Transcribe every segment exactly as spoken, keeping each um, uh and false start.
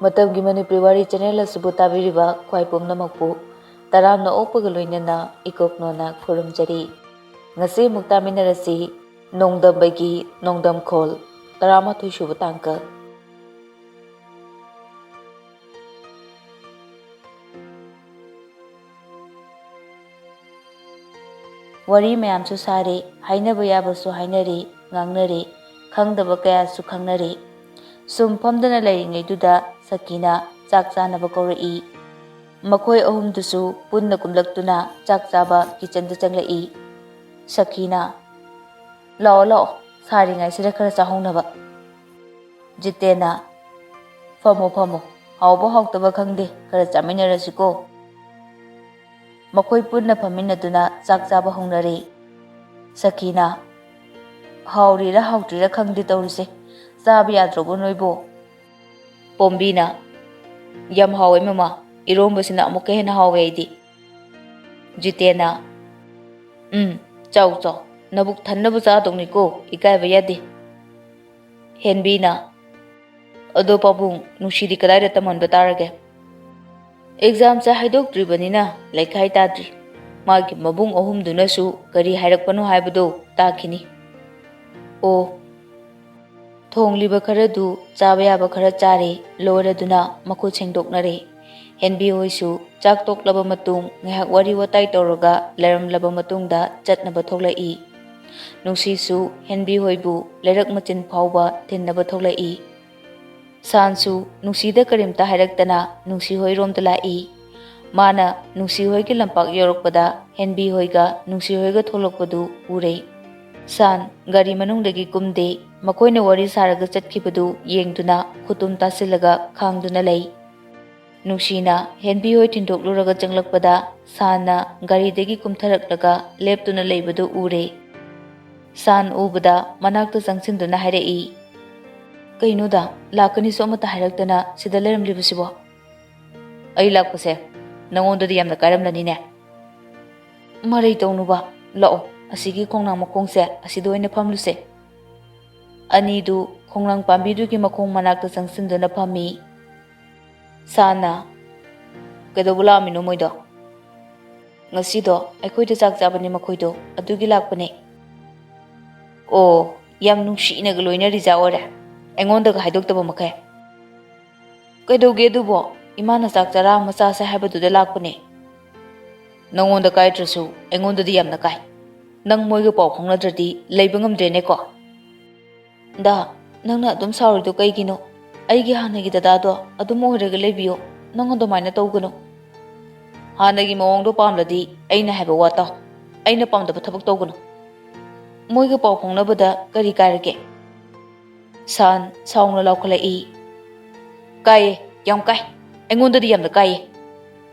ꯃꯇꯝꯒꯤ ꯃꯅꯤꯄꯨꯔꯤ ꯋꯥꯔꯤ ꯆꯦꯅꯦꯜ ꯑꯁꯤꯕꯨ ꯇꯥꯕꯤꯔꯤꯕ ꯈ꯭ꯋꯥꯏ ꯄꯨꯝꯅꯃꯛꯄꯨ ꯇꯔꯥꯝꯅ ꯑꯣꯛꯄꯒ ꯂꯣꯏꯅꯅ ꯏꯀꯣꯛꯅꯣꯅ ꯈꯨꯔꯨꯝꯖꯔꯤ꯫ ꯉꯁꯤ ꯑꯃꯨꯛ ꯇꯥꯃꯤꯟꯅꯔꯁꯤ ꯅꯣꯡꯗꯝꯕꯒꯤ ꯅꯣꯡꯗꯝꯈꯣꯜ, ꯇꯔꯥꯃꯥꯊꯣꯏ ꯁꯨꯕ ꯇꯥꯡꯀꯛ꯫ ꯋꯥꯔꯤ ꯃꯌꯥꯝꯁꯨ ꯁꯥꯔꯦ, ꯍꯥꯏꯅꯕ ꯌꯥꯕꯁꯨ ꯍꯥꯏꯅꯔꯦ, ꯉꯥꯡꯅꯔꯦ, ꯈꯪꯗꯕ ꯀꯌꯥꯁꯨ ꯈꯪꯅꯔꯦ꯫ ꯁꯨꯝ ꯐꯝꯗꯅ ꯂꯩꯔꯤꯉꯩꯗꯨꯗ ꯁꯈꯤꯅ ꯆꯥꯛ ꯆꯥꯅꯕ ꯀꯧꯔꯛꯏ꯫ ꯃꯈꯣꯏ ꯑꯍꯨꯝꯗꯨꯁꯨ ꯄꯨꯟꯅ ꯀꯨꯝꯂꯛꯇꯨꯅ ꯆꯥꯛ ꯆꯥꯕ ꯀꯤꯆꯟꯗ ꯆꯪꯂꯛꯏ꯫ ꯁꯈꯤꯅ, "ꯂꯥꯛꯑꯣ, ꯂꯥꯛꯑꯣ, ꯁꯥꯔꯤꯉꯩꯁꯤꯗ ꯈꯔ ꯆꯥꯍꯧꯅꯕ꯫" ꯖꯤꯇꯦꯟꯅ, "ꯐꯝꯃꯣ, ꯐꯝꯃꯣ, ꯍꯥꯎꯕ ꯍꯥꯎꯇꯕ ꯈꯪꯗꯦ, ꯈꯔ ꯆꯥꯃꯤꯟꯅꯔꯁꯤꯀꯣ꯫" ꯃꯈꯣꯏ ꯄꯨꯟꯅ ꯐꯝꯃꯤꯟꯅꯗꯨꯅ ꯆꯥꯛ ꯆꯥꯕ ꯍꯧꯅꯔꯦ꯫ ꯁꯈꯤꯅ, "ꯍꯥꯎꯔꯤꯔ ꯍꯥꯎꯇ꯭ꯔꯤꯔ ꯈꯪꯗꯦ ꯇꯧꯔꯤꯁꯦ, ꯆꯥꯕ ꯌꯥꯗ꯭ꯔꯕꯣ ꯅꯣꯏꯕꯣ?" ꯄꯣꯝꯕꯤꯅ, "ꯌꯥꯝ ꯍꯥꯎꯋꯦ ꯃꯃꯥ, ꯏꯔꯣꯝꯕꯁꯤꯅ ꯑꯃꯨꯛꯀ ꯍꯦꯟꯅ ꯍꯥꯎꯋꯦ ꯑꯩꯗꯤ꯫" ꯖꯤꯇꯦꯟꯅ, "ꯎꯝ, ꯆꯥꯎ ꯆꯥꯎ, ꯅꯕꯨꯛ ꯊꯟꯅꯕ ꯆꯥꯗꯧꯅꯤꯀꯣ, ꯏꯀꯥꯏꯕ ꯌꯥꯗꯦ꯫" ꯍꯦꯟꯕꯤꯅ, "ꯑꯗꯣ ꯄꯥꯕꯨꯡ, ꯅꯨꯡꯁꯤꯗꯤ ꯀꯗꯥꯏꯗ ꯇꯝꯍꯟꯕ ꯇꯥꯔꯒꯦ?" "ꯑꯦꯛꯖꯥꯝꯁꯦ ꯍꯥꯏꯗꯣꯛꯇ꯭ꯔꯤꯕꯅꯤꯅ ꯂꯩꯈꯥꯏ ꯇꯥꯗ꯭ꯔꯤ꯫ ꯃꯥꯒꯤ ꯃꯕꯨꯡ ꯑꯍꯨꯝꯗꯨꯅꯁꯨ ꯀꯔꯤ ꯍꯥꯏꯔꯛꯄꯅꯣ ꯍꯥꯏꯕꯗꯣ ꯇꯥꯈꯤꯅꯤ꯫" ꯑꯣ꯫ ꯊꯣꯡꯂꯤꯕ ꯈꯔꯗꯨ ꯆꯥꯕ ꯌꯥꯕ ꯈꯔ ꯆꯥꯔꯦ, ꯂꯣꯏꯔꯗꯨꯅ ꯃꯈꯨꯠ ꯁꯦꯡꯗꯣꯛꯅꯔꯦ꯫ ꯍꯦꯟꯕꯤ ꯍꯣꯏꯁꯨ ꯆꯥꯛ ꯇꯣꯛꯂꯕ ꯃꯇꯨꯡ ꯉꯥꯏꯍꯥꯛ ꯋꯥꯔꯤ ꯋꯥꯇꯥꯏ ꯇꯧꯔꯒ ꯂꯩꯔꯝꯂꯕ ꯃꯇꯨꯡꯗ ꯆꯠꯅꯕ ꯊꯣꯛꯂꯛꯏ꯫ ꯅꯨꯡꯁꯤꯁꯨ ꯍꯦꯟꯕꯤ ꯍꯣꯏꯕꯨ ꯂꯩꯔꯛ ꯃꯆꯤꯟ ꯐꯥꯎꯕ ꯊꯤꯟꯅꯕ ꯊꯣꯛꯂꯛꯏ꯫ ꯁꯥꯟꯁꯨ ꯅꯨꯡꯁꯤꯗ ꯀꯔꯤꯝꯇ ꯍꯥꯏꯔꯛꯇꯅ ꯅꯨꯡꯁꯤ ꯍꯣꯏꯔꯣꯝꯗ ꯂꯥꯛꯏ꯫ ꯃꯥꯅ ꯅꯨꯡꯁꯤ ꯍꯣꯏꯒꯤ ꯂꯝꯄꯥꯛ ꯌꯧꯔꯛꯄꯗ ꯍꯦꯟꯕꯤ ꯍꯣꯏꯒ ꯅꯨꯡꯁꯤ ꯍꯣꯏꯒ ꯊꯣꯛꯂꯛꯄꯗꯨ ꯎꯔꯦ꯫ ꯁꯥꯟ ꯒꯥꯔꯤ ꯃꯅꯨꯡꯗꯒꯤ ꯀꯨꯝꯗꯦ꯫ ꯃꯈꯣꯏꯅ ꯋꯥꯔꯤ ꯁꯥꯔꯒ ꯆꯠꯈꯤꯕꯗꯨ ꯌꯦꯡꯗꯨꯅ ꯈꯨꯇꯨꯝ ꯇꯥꯁꯤꯜꯂꯒ ꯈꯥꯡꯗꯨꯅ ꯂꯩ꯫ ꯅꯨꯡꯁꯤꯅ ꯍꯦꯟꯕꯤ ꯍꯣꯏ ꯊꯤꯟꯗꯣꯛꯂꯨꯔꯒ ꯆꯪꯂꯛꯄꯗ ꯁꯥꯟꯅ ꯒꯥꯔꯤꯗꯒꯤ ꯀꯨꯝꯊꯔꯛꯂꯒ ꯂꯦꯞꯇꯨꯅ ꯂꯩꯕꯗꯨ ꯎꯔꯦ꯫ ꯁꯥꯟ ꯎꯕꯗ ꯃꯅꯥꯛꯇ ꯆꯪꯁꯤꯟꯗꯨꯅ ꯍꯥꯏꯔꯛꯏ, "ꯀꯩꯅꯣꯗ, ꯂꯥꯛꯀꯅꯤꯁꯨ ꯑꯃꯠꯇ ꯍꯥꯏꯔꯛꯇꯅ ꯁꯤꯗ ꯂꯩꯔꯝꯂꯤꯕꯁꯤꯕꯣ?" "ꯑꯩ ꯂꯥꯛꯄꯁꯦ ꯅꯉꯣꯟꯗꯗꯤ ꯌꯥꯝꯅ ꯀꯥꯏꯔꯝꯂꯅꯤꯅꯦ?" "ꯃꯔꯩ ꯇꯧꯅꯨꯕ, ꯂꯥꯛꯑꯣ, ꯑꯁꯤꯒꯤ ꯈꯣꯡꯅꯥꯡ ꯃꯈꯣꯡꯁꯦ ꯑꯁꯤꯗ ꯑꯣꯏꯅ ꯐꯝꯂꯨꯁꯦ꯫" ꯑꯅꯤꯗꯨ ꯈꯣꯡꯅꯥꯡ ꯄꯥꯝꯕꯤꯗꯨꯒꯤ ꯃꯈꯣꯡ ꯃꯅꯥꯛꯇ ꯆꯪꯁꯤꯟꯗꯨꯅ ꯐꯝꯃꯤ꯫ ꯁꯥꯟꯅ, "ꯀꯩꯗꯧꯕ ꯂꯥꯛꯑꯝꯃꯤꯅꯣ ꯃꯣꯏꯗꯣ?" "ꯉꯁꯤꯗꯣ ꯑꯩꯈꯣꯏꯗ ꯆꯥꯛ ꯆꯥꯕꯅꯦ ꯃꯈꯣꯏꯗꯣ, ꯑꯗꯨꯒꯤ ꯂꯥꯛꯄꯅꯦ꯫" "ꯑꯣ, ꯌꯥꯝ ꯅꯨꯡꯁꯤꯅꯒ ꯂꯣꯏꯅꯔꯤꯖꯥ ꯑꯣꯏꯔꯦ, ꯑꯩꯉꯣꯟꯗꯒ ꯍꯥꯏꯗꯣꯛꯇꯕ ꯃꯈꯩ?" "ꯀꯩꯗꯧꯒꯦ ꯑꯗꯨꯕꯣ? ꯏꯃꯥꯅ ꯆꯥꯛ ꯆꯔꯥ ꯑꯃ ꯆꯥꯁꯦ ꯍꯥꯏꯕꯗꯨꯗ ꯂꯥꯛꯄꯅꯦ꯫ ꯅꯉꯣꯟꯗ ꯀꯥꯏꯗ꯭ꯔꯁꯨ ꯑꯩꯉꯣꯟꯗꯗꯤ ꯌꯥꯝꯅ ꯀꯥꯏ꯫ ꯅꯪ ꯃꯣꯏꯒ ꯄꯥꯎ ꯐꯥꯎꯅꯗ꯭ꯔꯗꯤ ꯂꯩꯕ ꯉꯝꯗ꯭ꯔꯦꯅꯦꯀꯣ?" "ꯗꯥ, ꯅꯪꯅ ꯑꯗꯨꯝ ꯁꯥꯎꯔꯤꯗꯣ ꯀꯩꯒꯤꯅꯣ? ꯑꯩꯒꯤ ꯍꯥꯟꯅꯒꯤ ꯗꯗꯥꯗꯣ ꯑꯗꯨꯝ ꯑꯣꯏꯔꯒ ꯂꯩꯕꯤꯌꯣ꯫ ꯅꯪ ꯑꯗꯨꯃꯥꯏꯅ ꯇꯧꯒꯅꯨ꯫ ꯍꯥꯟꯅꯒꯤ ꯃꯑꯣꯡꯗꯣ ꯄꯥꯝꯂꯗꯤ ꯑꯩꯅ ꯍꯥꯏꯕ ꯋꯥ ꯇꯥꯎ꯫ ꯑꯩꯅ ꯄꯥꯝꯗꯕ ꯊꯕꯛ ꯇꯧꯒꯅꯨ꯫ ꯃꯣꯏꯒ ꯄꯥꯎ ꯐꯥꯎꯅꯕꯗ ꯀꯔꯤ ꯀꯥꯏꯔꯒꯦ?" ꯁꯥꯟ ꯁꯥꯎꯅ ꯂꯥꯎꯈꯠꯂꯛꯏ꯫ "ꯀꯥꯏꯌꯦ, ꯌꯥꯝ ꯀꯥꯏ꯫ ꯑꯩꯉꯣꯟꯗꯗꯤ ꯌꯥꯝꯅ ꯀꯥꯏꯌꯦ꯫"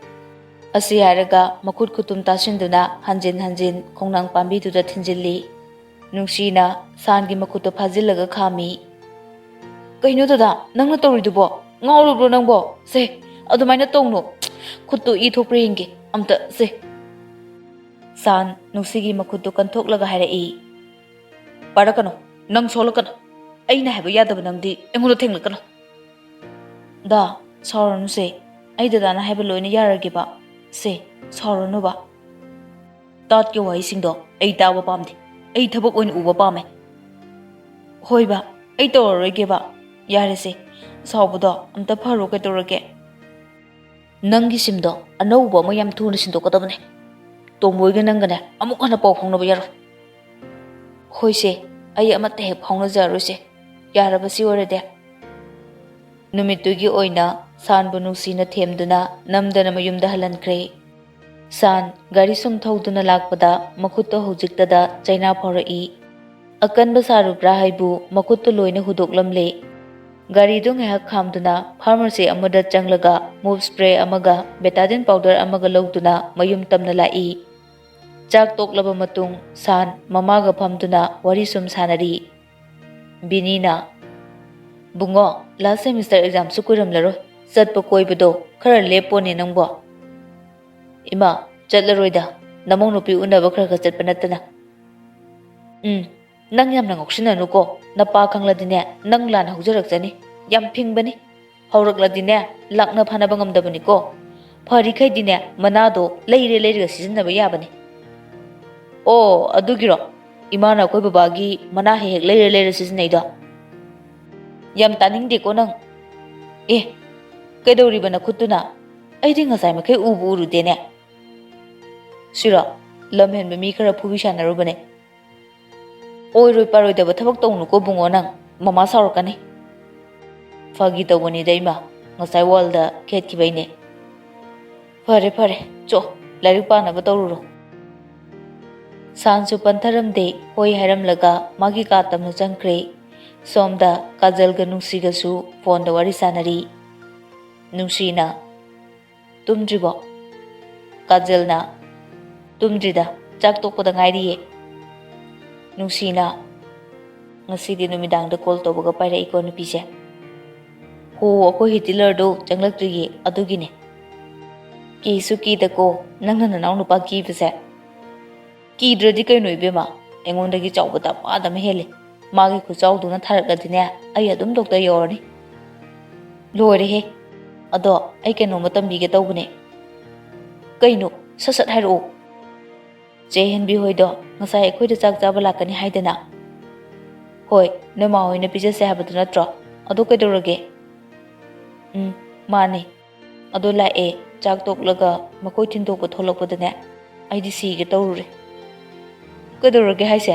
ꯑꯁꯤ ꯍꯥꯏꯔꯒ ꯃꯈꯨꯠ ꯈꯨꯇꯨꯝ ꯇꯥꯁꯤꯟꯗꯨꯅ ꯍꯟꯖꯤꯟ ꯍꯟꯖꯤꯟ ꯈꯣꯡꯅꯥꯡ ꯄꯥꯝꯕꯤꯗꯨꯗ ꯊꯤꯟꯖꯤꯜꯂꯤ꯫ ꯅꯨꯡꯁꯤꯅ ꯁꯥꯟꯒꯤ ꯃꯈꯨꯠꯇ ꯐꯥꯖꯤꯜꯂꯒ ꯈꯥꯝꯃꯤ꯫ "ꯀꯩꯅꯣ ꯗꯗꯥ, ꯅꯪꯅ ꯇꯧꯔꯤꯗꯨꯕꯣ? ꯉꯥꯎꯔꯕ꯭ꯔꯣ ꯅꯪꯕꯣ? ꯁꯦ, ꯑꯗꯨꯃꯥꯏꯅ ꯇꯧꯅꯨ꯫ ꯈꯨꯠꯇꯨ ꯏ ꯊꯣꯛꯄ꯭ꯔꯥ ꯌꯦꯡꯒꯦ ꯑꯝꯇ, ꯁꯦ꯫" ꯁꯥꯟ ꯅꯨꯡꯁꯤꯒꯤ ꯃꯈꯨꯠꯇꯨ ꯀꯟꯊꯣꯛꯂꯒ ꯍꯥꯏꯔꯛꯏ꯫ "ꯄꯥꯏꯔꯛꯀꯅꯨ, ꯅꯪ ꯁꯣꯛꯂꯛꯀꯅꯨ꯫ ꯑꯩꯅ ꯍꯥꯏꯕ ꯌꯥꯗꯕ ꯅꯪꯗꯤ ꯑꯩꯉꯣꯟꯗ ꯊꯦꯡꯂꯛꯀꯅꯨ꯫" "ꯗꯥ, ꯁꯥꯎꯔꯅꯨꯁꯦ꯫ ꯑꯩ ꯗꯗꯥꯅ ꯍꯥꯏꯕ ꯂꯣꯏꯅ ꯌꯥꯔꯒꯦꯕ꯫ ꯁꯦ, ꯁꯥꯎꯔꯅꯨꯕ꯫" "ꯇꯥꯠꯀꯤ ꯋꯥꯍꯩꯁꯤꯡꯗꯣ ꯑꯩ ꯇꯥꯕ ꯄꯥꯝꯗꯦ꯫ ꯑꯩ ꯊꯕꯛ ꯑꯣꯏꯅ ꯎꯕ ꯄꯥꯝꯃꯦ꯫" "ꯍꯣꯏꯕ, ꯑꯩ ꯇꯧꯔꯔꯣꯏꯒꯦꯕ꯫ ꯌꯥꯔꯦꯁꯦ, ꯁꯥꯎꯕꯗꯣ ꯑꯝꯇ ꯐꯔꯣ ꯀꯩꯗꯧꯔꯒꯦ?" "ꯅꯪꯒꯤ ꯁꯤꯝꯗꯣ ꯑꯅꯧꯕ ꯑꯃ ꯌꯥꯝ ꯊꯨꯅ ꯁꯤꯟꯗꯣꯛꯀꯗꯕꯅꯦ꯫ ꯇꯣꯝꯕꯣꯏꯒ ꯅꯪꯒꯅꯦ ꯑꯃꯨꯛ ꯍꯟꯅ ꯄꯥꯎ ꯐꯥꯎꯅꯕ ꯌꯥꯔꯣꯏ꯫" "ꯍꯣꯏꯁꯦ, ꯑꯩ ꯑꯃꯠꯇ ꯍꯦꯛ ꯐꯥꯎꯅꯖꯔꯣꯏꯁꯦ꯫ ꯌꯥꯔꯕ ꯁꯤ ꯑꯣꯏꯔꯗꯤ?" ꯅꯨꯃꯤꯠꯇꯨꯒꯤ ꯑꯣꯏꯅ ꯁꯥꯟꯕꯨ ꯅꯨꯡꯁꯤꯅ ꯊꯦꯝꯗꯨꯅ ꯅꯝꯗꯅ ꯃꯌꯨꯝꯗ ꯍꯜꯍꯟꯈ꯭ꯔꯦ꯫ ꯁꯥꯟ ꯒꯥꯔꯤ ꯁꯨꯝ ꯊꯧꯗꯨꯅ ꯂꯥꯛꯄꯗ ꯃꯈꯨꯠꯇ ꯍꯧꯖꯤꯛꯇꯗ ꯆꯩꯅꯥ ꯐꯥꯎꯔꯛꯏ꯫ ꯑꯀꯟꯕ ꯁꯥꯔꯨꯕ꯭ꯔꯥ ꯍꯥꯏꯕꯨ ꯃꯈꯨꯠꯇ ꯂꯣꯏꯅ ꯍꯨꯗꯣꯛꯂꯝꯂꯦ꯫ ꯒꯥꯔꯤꯗꯨ ꯉꯥꯏꯍꯥꯛ ꯈꯥꯝꯗꯨꯅ ꯐꯥꯔꯃꯥꯁꯤ ꯑꯃꯗ ꯆꯪꯂꯒ ꯃꯨꯚ ꯁ꯭ꯄ꯭ꯔꯦ ꯑꯃꯒ ꯕꯦꯇꯥꯗꯤꯟ ꯄꯥꯎꯗꯔ ꯑꯃꯒ ꯂꯧꯗꯨꯅ ꯃꯌꯨꯝ ꯇꯝꯅ ꯂꯥꯛꯏ꯫ ꯆꯥꯛ ꯇꯣꯛꯂꯕ ꯃꯇꯨꯡ ꯁꯥꯟ ꯃꯃꯥꯒ ꯐꯝꯗꯨꯅ ꯋꯥꯔꯤ ꯁꯨꯝ ꯁꯥꯟꯅꯔꯤ꯫ ꯕꯤꯅꯤꯅ, "ꯕꯨꯡꯉꯣ, ꯂꯥꯁ ꯁꯦꯃꯤꯁꯇꯔ ꯑꯦꯛꯖꯥꯝꯁꯨ ꯀꯨꯏꯔꯝꯂꯔꯣꯏ, ꯆꯠꯄ ꯀꯣꯏꯕꯗꯣ ꯈꯔ ꯂꯦꯞꯄꯣꯅꯦ ꯅꯪꯕꯣ꯫" "ꯏꯃꯥ, ꯆꯠꯂꯔꯣꯏꯗ, ꯅꯃꯧ ꯅꯨꯄꯤ ꯎꯅꯕ ꯈꯔ ꯈꯔ ꯆꯠꯄ ꯅꯠꯇꯅ꯫" "ꯎꯝ, ꯅꯪ ꯌꯥꯝꯅ ꯉꯥꯎꯁꯤꯟꯅꯅꯨꯀꯣ, ꯅꯄꯥ ꯈꯪꯂꯗꯤꯅꯦ ꯅꯪ ꯂꯥꯟ ꯍꯧꯖꯔꯛꯆꯅꯤ꯫ ꯌꯥꯝ ꯐꯤꯡꯕꯅꯤ꯫ ꯍꯧꯔꯛꯂꯗꯤꯅꯦ, ꯂꯥꯛꯅ ꯐꯥꯅꯕ ꯉꯝꯗꯕꯅꯤꯀꯣ꯫ ꯐꯔꯤꯈꯩꯗꯤꯅꯦ, ꯃꯅꯥꯗꯣ ꯂꯩꯔꯦ ꯂꯩꯔꯒ ꯁꯤꯖꯤꯟꯅꯕ ꯌꯥꯕꯅꯤ꯫ ꯑꯣ, ꯑꯗꯨꯒꯤꯔꯣ? ꯏꯃꯥꯅ ꯑꯩꯈꯣꯏ ꯕꯕꯥꯒꯤ ꯃꯅꯥ ꯍꯦꯛ ꯍꯦꯛ ꯂꯩꯔ ꯂꯩꯔ ꯁꯤꯖꯤꯟꯅꯩꯗꯣ꯫ ꯌꯥꯝ ꯇꯥꯅꯤꯡꯗꯦꯀꯣ ꯅꯪ꯫ ꯑꯦ, ꯀꯩꯗꯧꯔꯤꯕ ꯅꯈꯨꯠꯇꯨꯅ? ꯑꯩꯗꯤ ꯉꯁꯥꯏ ꯃꯈꯩ ꯎꯕꯨ ꯎꯔꯨꯗꯦꯅꯦ꯫ ꯁꯤꯔꯣ? ꯂꯝ ꯍꯦꯟꯕ ꯃꯤ ꯈꯔ ꯐꯨꯕꯤ ꯁꯥꯟꯅꯔꯨꯕꯅꯦ꯫ ꯑꯣꯏꯔꯣꯏ ꯄꯥꯔꯣꯏꯗꯕ ꯊꯕꯛ ꯇꯧꯅꯨꯀꯣ ꯕꯨꯡꯉꯣ ꯅꯪ, ꯃꯃꯥ ꯁꯥꯎꯔꯛꯀꯅꯤ꯫ ꯐꯥꯒꯤ ꯇꯧꯕꯅꯤꯗ ꯏꯃꯥ, ꯉꯁꯥꯏ ꯋꯥꯜꯗ ꯈꯦꯠꯈꯤꯕꯩꯅꯦ꯫ ꯐꯔꯦ ꯐꯔꯦ, ꯆꯣ, ꯂꯥꯏꯔꯤꯛ ꯄꯥꯅꯕ ꯇꯧꯔꯨꯔꯣ꯫ ꯁꯥꯟꯁꯨ ꯄꯟꯊꯔꯝꯗꯦ, ꯍꯣꯏ ꯍꯥꯏꯔꯝꯂꯒ ꯃꯥꯒꯤ ꯀꯥ ꯇꯝꯅ ꯆꯪꯈ꯭ꯔꯦ꯫ ꯁꯣꯝꯗ ꯀꯥꯖꯜꯒ ꯅꯨꯡꯁꯤꯒꯁꯨ ꯐꯣꯟꯗ ꯋꯥꯔꯤ ꯁꯥꯟꯅꯔꯤ꯫ ꯅꯨꯡꯁꯤꯅ, "ꯇꯨꯝꯗ꯭ꯔꯤꯕꯣ?" ꯀꯥꯖꯜꯅ, "ꯇꯨꯝꯗ꯭ꯔꯤꯗ, ꯆꯥꯛ ꯇꯣꯛꯄꯗ ꯉꯥꯏꯔꯤꯌꯦ꯫" ꯅꯨꯡꯁꯤꯅ, "ꯉꯁꯤꯗꯤ ꯅꯨꯃꯤꯗꯥꯡꯗ ꯀꯣꯜ ꯇꯧꯕꯒ ꯄꯥꯏꯔꯛꯏꯀꯣ ꯅꯨꯄꯤꯁꯦ꯫ ꯍꯣ, ꯑꯩꯈꯣꯏ ꯍꯤꯇꯤꯂꯔꯗꯣ ꯆꯪꯂꯛꯇ꯭ꯔꯤꯌꯦ, ꯑꯗꯨꯒꯤꯅꯦ꯫" "ꯀꯤꯁꯨ ꯀꯤꯗꯀꯣ, ꯅꯪꯅ ꯅꯅꯥꯎ ꯅꯨꯄꯥ ꯀꯤꯕꯁꯦ?" "ꯀꯤꯗ꯭ꯔꯗꯤ ꯀꯩꯅꯣ ꯏꯕꯦꯝꯃ, ꯑꯩꯉꯣꯟꯗꯒꯤ ꯆꯥꯎꯕ ꯗꯃꯥ ꯗꯃꯥ ꯍꯦꯜꯂꯦ꯫ ꯃꯥꯒꯤ ꯈꯨꯆꯥꯎꯗꯨꯅ ꯊꯥꯔꯛꯂꯗꯤꯅꯦ, ꯑꯩ ꯑꯗꯨꯝ ꯗꯣꯛꯇꯔ ꯌꯧꯔꯅꯤ꯫" "ꯂꯣꯏꯔꯦꯍꯦ꯫ ꯑꯗꯣ ꯑꯩ ꯀꯩꯅꯣꯝꯃ ꯇꯝꯕꯤꯒꯦ ꯇꯧꯕꯅꯦ꯫" "ꯀꯩꯅꯣ? ꯁꯠ ꯁꯠ ꯍꯥꯏꯔꯛꯑꯣ꯫" "ꯆꯦ ꯍꯦꯟꯕꯤ ꯍꯣꯏꯗꯣ ꯉꯁꯥꯏ ꯑꯩꯈꯣꯏꯗ ꯆꯥꯛ ꯆꯥꯕ ꯂꯥꯛꯀꯅꯤ ꯍꯥꯏꯗꯅ?" "ꯍꯣꯏ, ꯅꯣꯏ ꯃꯥ ꯍꯣꯏꯅ ꯄꯤꯖꯁꯦ ꯍꯥꯏꯕꯗꯨ ꯅꯠꯇ꯭ꯔꯣ? ꯑꯗꯣ ꯀꯩꯗꯧꯔꯒꯦ?" "ꯎꯝ, ꯃꯥꯅꯦ꯫ ꯑꯗꯣ ꯂꯥꯛꯑꯦ, ꯆꯥꯛ ꯇꯣꯛꯂꯒ ꯃꯈꯣꯏ ꯊꯤꯟꯗꯣꯛꯄ ꯊꯣꯛꯂꯛꯄꯗꯅꯦ, ꯑꯩꯗꯤ ꯁꯤꯒꯦ ꯇꯧꯔꯨꯔꯦ꯫" "ꯀꯩꯗꯧꯔꯒꯦ ꯍꯥꯏꯁꯦ?"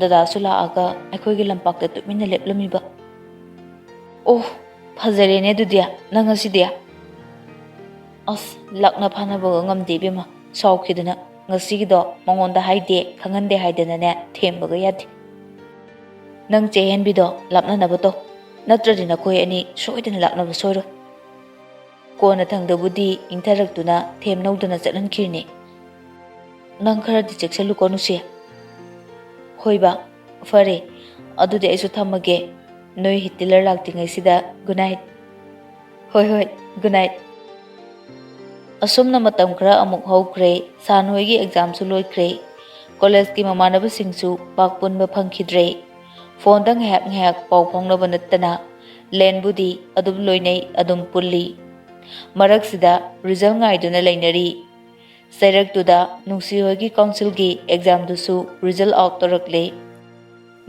"ꯗꯗꯥꯁꯨ ꯂꯥꯛꯑꯒ ꯑꯩꯈꯣꯏꯒꯤ ꯂꯝꯄꯥꯛꯇ ꯇꯨꯃꯤꯟꯅ ꯂꯦꯞꯂꯝꯃꯤꯕ꯫" "ꯑꯣ, ꯐꯖꯔꯦꯅꯦ ꯑꯗꯨꯗꯤ ꯅꯪ ꯉꯁꯤꯗꯤ꯫" "ꯑꯁ, ꯂꯥꯛꯅ ꯐꯥꯅꯕꯒ ꯉꯝꯗꯦ ꯏꯕꯦꯝꯃ, ꯁꯥꯎꯈꯤꯗꯅ꯫ ꯉꯁꯤꯒꯤꯗꯣ ꯃꯉꯣꯟꯗ ꯍꯥꯏꯗꯦ, ꯈꯪꯍꯟꯗꯦ ꯍꯥꯏꯗꯅꯅꯦ ꯊꯦꯝꯕꯒ ꯌꯥꯗꯦ꯫ ꯅꯪ ꯆꯦ ꯍꯦꯟꯕꯤꯗꯣ ꯂꯥꯞꯅꯅꯕ ꯇꯧ, ꯅꯠꯇ꯭ꯔꯗꯤ ꯅꯈꯣꯏ ꯑꯅꯤ ꯁꯣꯏꯗꯅ ꯂꯥꯛꯅꯕ ꯁꯣꯏꯔꯣꯏ꯫" ꯀꯣꯟꯅꯊꯪꯗꯕꯨꯗꯤ ꯏꯪꯊꯔꯛꯇꯨꯅ ꯊꯦꯝꯅꯧꯗꯅ ꯆꯠꯍꯟꯈꯤꯔꯤꯅꯤ꯫ "ꯅꯪ ꯈꯔꯗꯤ ꯆꯦꯛꯁꯤꯜꯂꯨꯀꯣ ꯅꯨꯡꯁꯤ꯫" "ꯍꯣꯏꯕ, ꯐꯔꯦ, ꯑꯗꯨꯗꯤ ꯑꯩꯁꯨ ꯊꯝꯃꯒꯦ꯫ ꯅꯣꯏ ꯍꯤꯇꯤꯂꯔ ꯂꯥꯛꯇ꯭ꯔꯤꯉꯩꯁꯤꯗ good night꯫" "ꯍꯣꯏ ꯍꯣꯏ, good night꯫" ꯑꯁꯨꯝꯅ ꯃꯇꯝ ꯈꯔ ꯑꯃꯨꯛ ꯍꯧꯈ꯭ꯔꯦ꯫ ꯁꯥꯟ ꯍꯣꯏꯒꯤ ꯑꯦꯛꯖꯥꯝꯁꯨ ꯂꯣꯏꯈ꯭ꯔꯦ꯫ ꯀꯣꯂꯦꯖꯀꯤ ꯃꯃꯥꯟꯅꯕꯁꯤꯡꯁꯨ ꯄꯥꯛ ꯄꯨꯟꯕ ꯐꯪꯈꯤꯗ꯭ꯔꯦ꯫ ꯐꯣꯟꯗ ꯉꯥꯏꯍꯥꯛ ꯉꯥꯏꯍꯥꯛ ꯄꯥꯎ ꯐꯥꯎꯅꯕ ꯅꯠꯇꯅ ꯂꯦꯟꯕꯨꯗꯤ ꯑꯗꯨꯝ ꯂꯣꯏꯅꯩ, ꯑꯗꯨꯝ ꯄꯨꯜꯂꯤ꯫ ꯃꯔꯛꯁꯤꯗ ꯔꯤꯖꯜ ꯉꯥꯏꯗꯨꯅ ꯂꯩꯅꯔꯤ꯫ ꯆꯩꯔꯛꯇꯨꯗ ꯅꯨꯡꯁꯤ ꯍꯣꯏꯒꯤ ꯀꯥꯎꯟꯁꯤꯜꯒꯤ ꯑꯦꯛꯖꯥꯝꯗꯨꯁꯨ ꯔꯤꯖꯜ ꯑꯥꯎꯠ ꯇꯧꯔꯛꯂꯦ꯫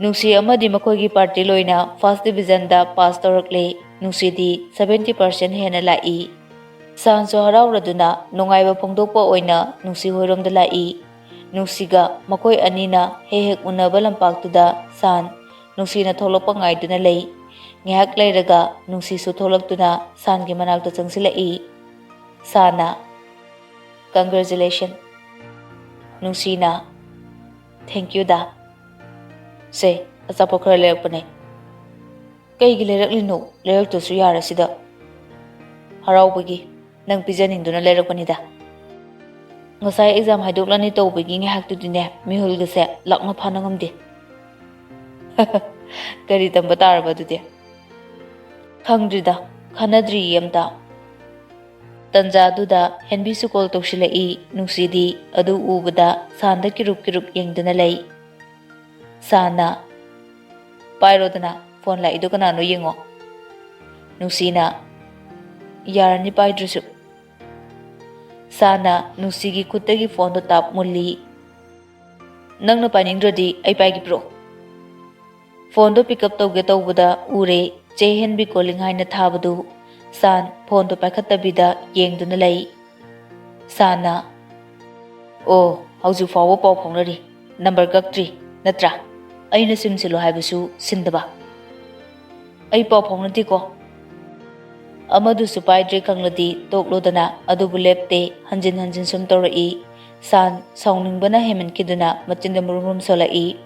ꯅꯨꯡꯁꯤ ꯑꯃꯗꯤ ꯃꯈꯣꯏꯒꯤ ꯄꯥꯔꯇꯤ ꯂꯣꯏꯅ ꯐꯥꯔꯁ ꯗꯤꯕꯤꯖꯟꯗ ꯄꯥꯁ ꯇꯧꯔꯛꯂꯦ꯫ ꯅꯨꯡꯁꯤꯗꯤ ꯁꯚꯦꯟꯇꯤ ꯄꯥꯔꯁꯦꯟ ꯍꯦꯟꯅ ꯂꯥꯛꯏ꯫ ꯁꯥꯟꯁꯨ ꯍꯔꯥꯎꯔꯗꯨꯅ ꯅꯨꯡꯉꯥꯏꯕ ꯐꯣꯡꯗꯣꯛꯄ ꯑꯣꯏꯅ ꯅꯨꯡꯁꯤ ꯍꯣꯏꯔꯣꯝꯗ ꯂꯥꯛꯏ꯫ ꯅꯨꯡꯁꯤꯒ ꯃꯈꯣꯏ ꯑꯅꯤꯅ ꯍꯦꯛ ꯍꯦꯛ ꯎꯅꯕ ꯂꯝꯄꯥꯛꯇꯨꯗ ꯁꯥꯟ ꯅꯨꯡꯁꯤꯅ ꯊꯣꯛꯂꯛꯄ ꯉꯥꯏꯗꯨꯅ ꯂꯩ꯫ ꯉꯥꯏꯍꯥꯛ ꯂꯩꯔꯒ ꯅꯨꯡꯁꯤꯁꯨ ꯊꯣꯛꯂꯛꯇꯨꯅ ꯁꯥꯟꯒꯤ ꯃꯅꯥꯛꯇ ꯆꯪꯁꯤꯜꯂꯛꯏ꯫ ꯁꯥꯟꯅ, "Congratulation!" ꯅꯨꯡꯁꯤꯅ, "Thank you, ꯗꯥ꯫ ꯁꯦ, ꯑꯆꯥꯄꯣꯠ ꯈꯔ ꯂꯩꯔꯛꯄꯅꯦ꯫" "ꯀꯩꯒꯤ ꯂꯩꯔꯛꯂꯤꯅꯣ? ꯂꯩꯔꯛꯇ꯭ꯔꯁꯨ ꯌꯥꯔꯁꯤꯗ꯫" "ꯍꯔꯥꯎꯕꯒꯤ꯫ ꯅꯪ ꯄꯤꯖꯅꯤꯡꯗꯨꯅ ꯂꯩꯔꯛꯄꯅꯤꯗ꯫ ꯉꯁꯥꯏ ꯑꯦꯛꯖꯥꯝ ꯍꯥꯏꯗꯣꯛꯂꯅꯤ ꯇꯧꯕꯒꯤ ꯉꯥꯏꯍꯥꯛꯇꯨꯗꯤꯅꯦ, ꯃꯤꯍꯨꯜꯒꯁꯦ ꯂꯥꯛꯅ ꯐꯥꯅ ꯉꯝꯗꯦ꯫" "ꯀꯔꯤ ꯇꯝꯕ ꯇꯥꯔꯕ ꯑꯗꯨꯗꯤ?" "ꯈꯪꯗ꯭ꯔꯤꯗ, ꯈꯟꯅꯗ꯭ꯔꯤꯌꯦ ꯑꯝꯇ꯫" ꯇꯟꯖꯥꯗꯨꯗ ꯍꯦꯟꯕꯤꯁꯨ ꯀꯣꯜ ꯇꯧꯁꯤꯜꯂꯛꯏ꯫ ꯅꯨꯡꯁꯤꯗꯤ ꯑꯗꯨ ꯎꯕꯗ ꯁꯥꯟꯗ ꯀꯤꯔꯨꯞ ꯀꯤꯔꯨꯞ ꯌꯦꯡꯗꯨꯅ ꯂꯩ꯫ ꯁꯥꯟꯅ, "ꯄꯥꯏꯔꯣꯗꯅ, ꯐꯣꯟ ꯂꯥꯛꯏꯗꯣ ꯀꯅꯥꯅꯣ ꯌꯦꯡꯉꯣ꯫" ꯅꯨꯡꯁꯤꯅ, "ꯌꯥꯔꯅꯤ ꯄꯥꯏꯗ꯭ꯔꯁꯨ꯫" ꯁꯥꯟꯅ ꯅꯨꯡꯁꯤꯒꯤ ꯈꯨꯠꯇꯒꯤ ꯐꯣꯟꯗꯣ ꯇꯥꯞ ꯃꯨꯜꯂꯤ꯫ "ꯅꯪꯅ ꯄꯥꯏꯅꯤꯡꯗ꯭ꯔꯗꯤ ꯑꯩ ꯄꯥꯏꯒꯦ, ꯄꯤꯔꯛꯑꯣ꯫" ꯐꯣꯟꯗꯣ ꯄꯤꯛ ꯑꯞ ꯇꯧꯒꯦ ꯇꯧꯕꯗ ꯎꯔꯦ, ꯆꯦ ꯍꯦꯟꯕꯤ ꯀꯣꯂꯤꯡ ꯍꯥꯏꯅ ꯊꯥꯕꯗꯨ꯫ ꯁꯥꯟ ꯐꯣꯟꯗꯣ ꯄꯥꯏꯈꯠꯇꯕꯤꯗ ꯌꯦꯡꯗꯨꯅ ꯂꯩ꯫ ꯁꯥꯟꯅ, "ꯑꯣ, ꯍꯧꯖꯤꯛ ꯐꯥꯎꯕ ꯄꯥꯎ ꯐꯥꯎꯅꯔꯤ, ꯅꯝꯕꯔ ꯀꯛꯇ꯭ꯔꯤ, ꯅꯠꯇ꯭ꯔꯥ? ꯑꯩꯅ ꯁꯤꯝ ꯁꯤꯜꯂꯣ ꯍꯥꯏꯕꯁꯨ ꯁꯤꯟꯗꯕ꯫" "ꯑꯩ ꯄꯥꯎ ꯐꯥꯎꯅꯗꯦꯀꯣ꯫" ꯑꯃꯗꯨꯁꯨ ꯄꯥꯏꯗ꯭ꯔꯦ ꯈꯪꯂꯗꯤ ꯇꯣꯛꯂꯣꯗꯅ, ꯑꯗꯨꯕꯨ ꯂꯦꯞꯇꯦ, ꯍꯟꯖꯤꯟ ꯍꯟꯖꯤꯟ ꯁꯨꯝ ꯇꯧꯔꯛꯏ꯫ ꯁꯥꯟ ꯁꯥꯎꯅꯤꯡꯕꯅ ꯍꯦꯟꯃꯟꯈꯤꯗꯨꯅ ꯃꯆꯤꯟꯗ ꯃꯔꯨꯝ ꯃꯔꯨꯝ ꯁꯣꯜꯂꯛꯏ꯫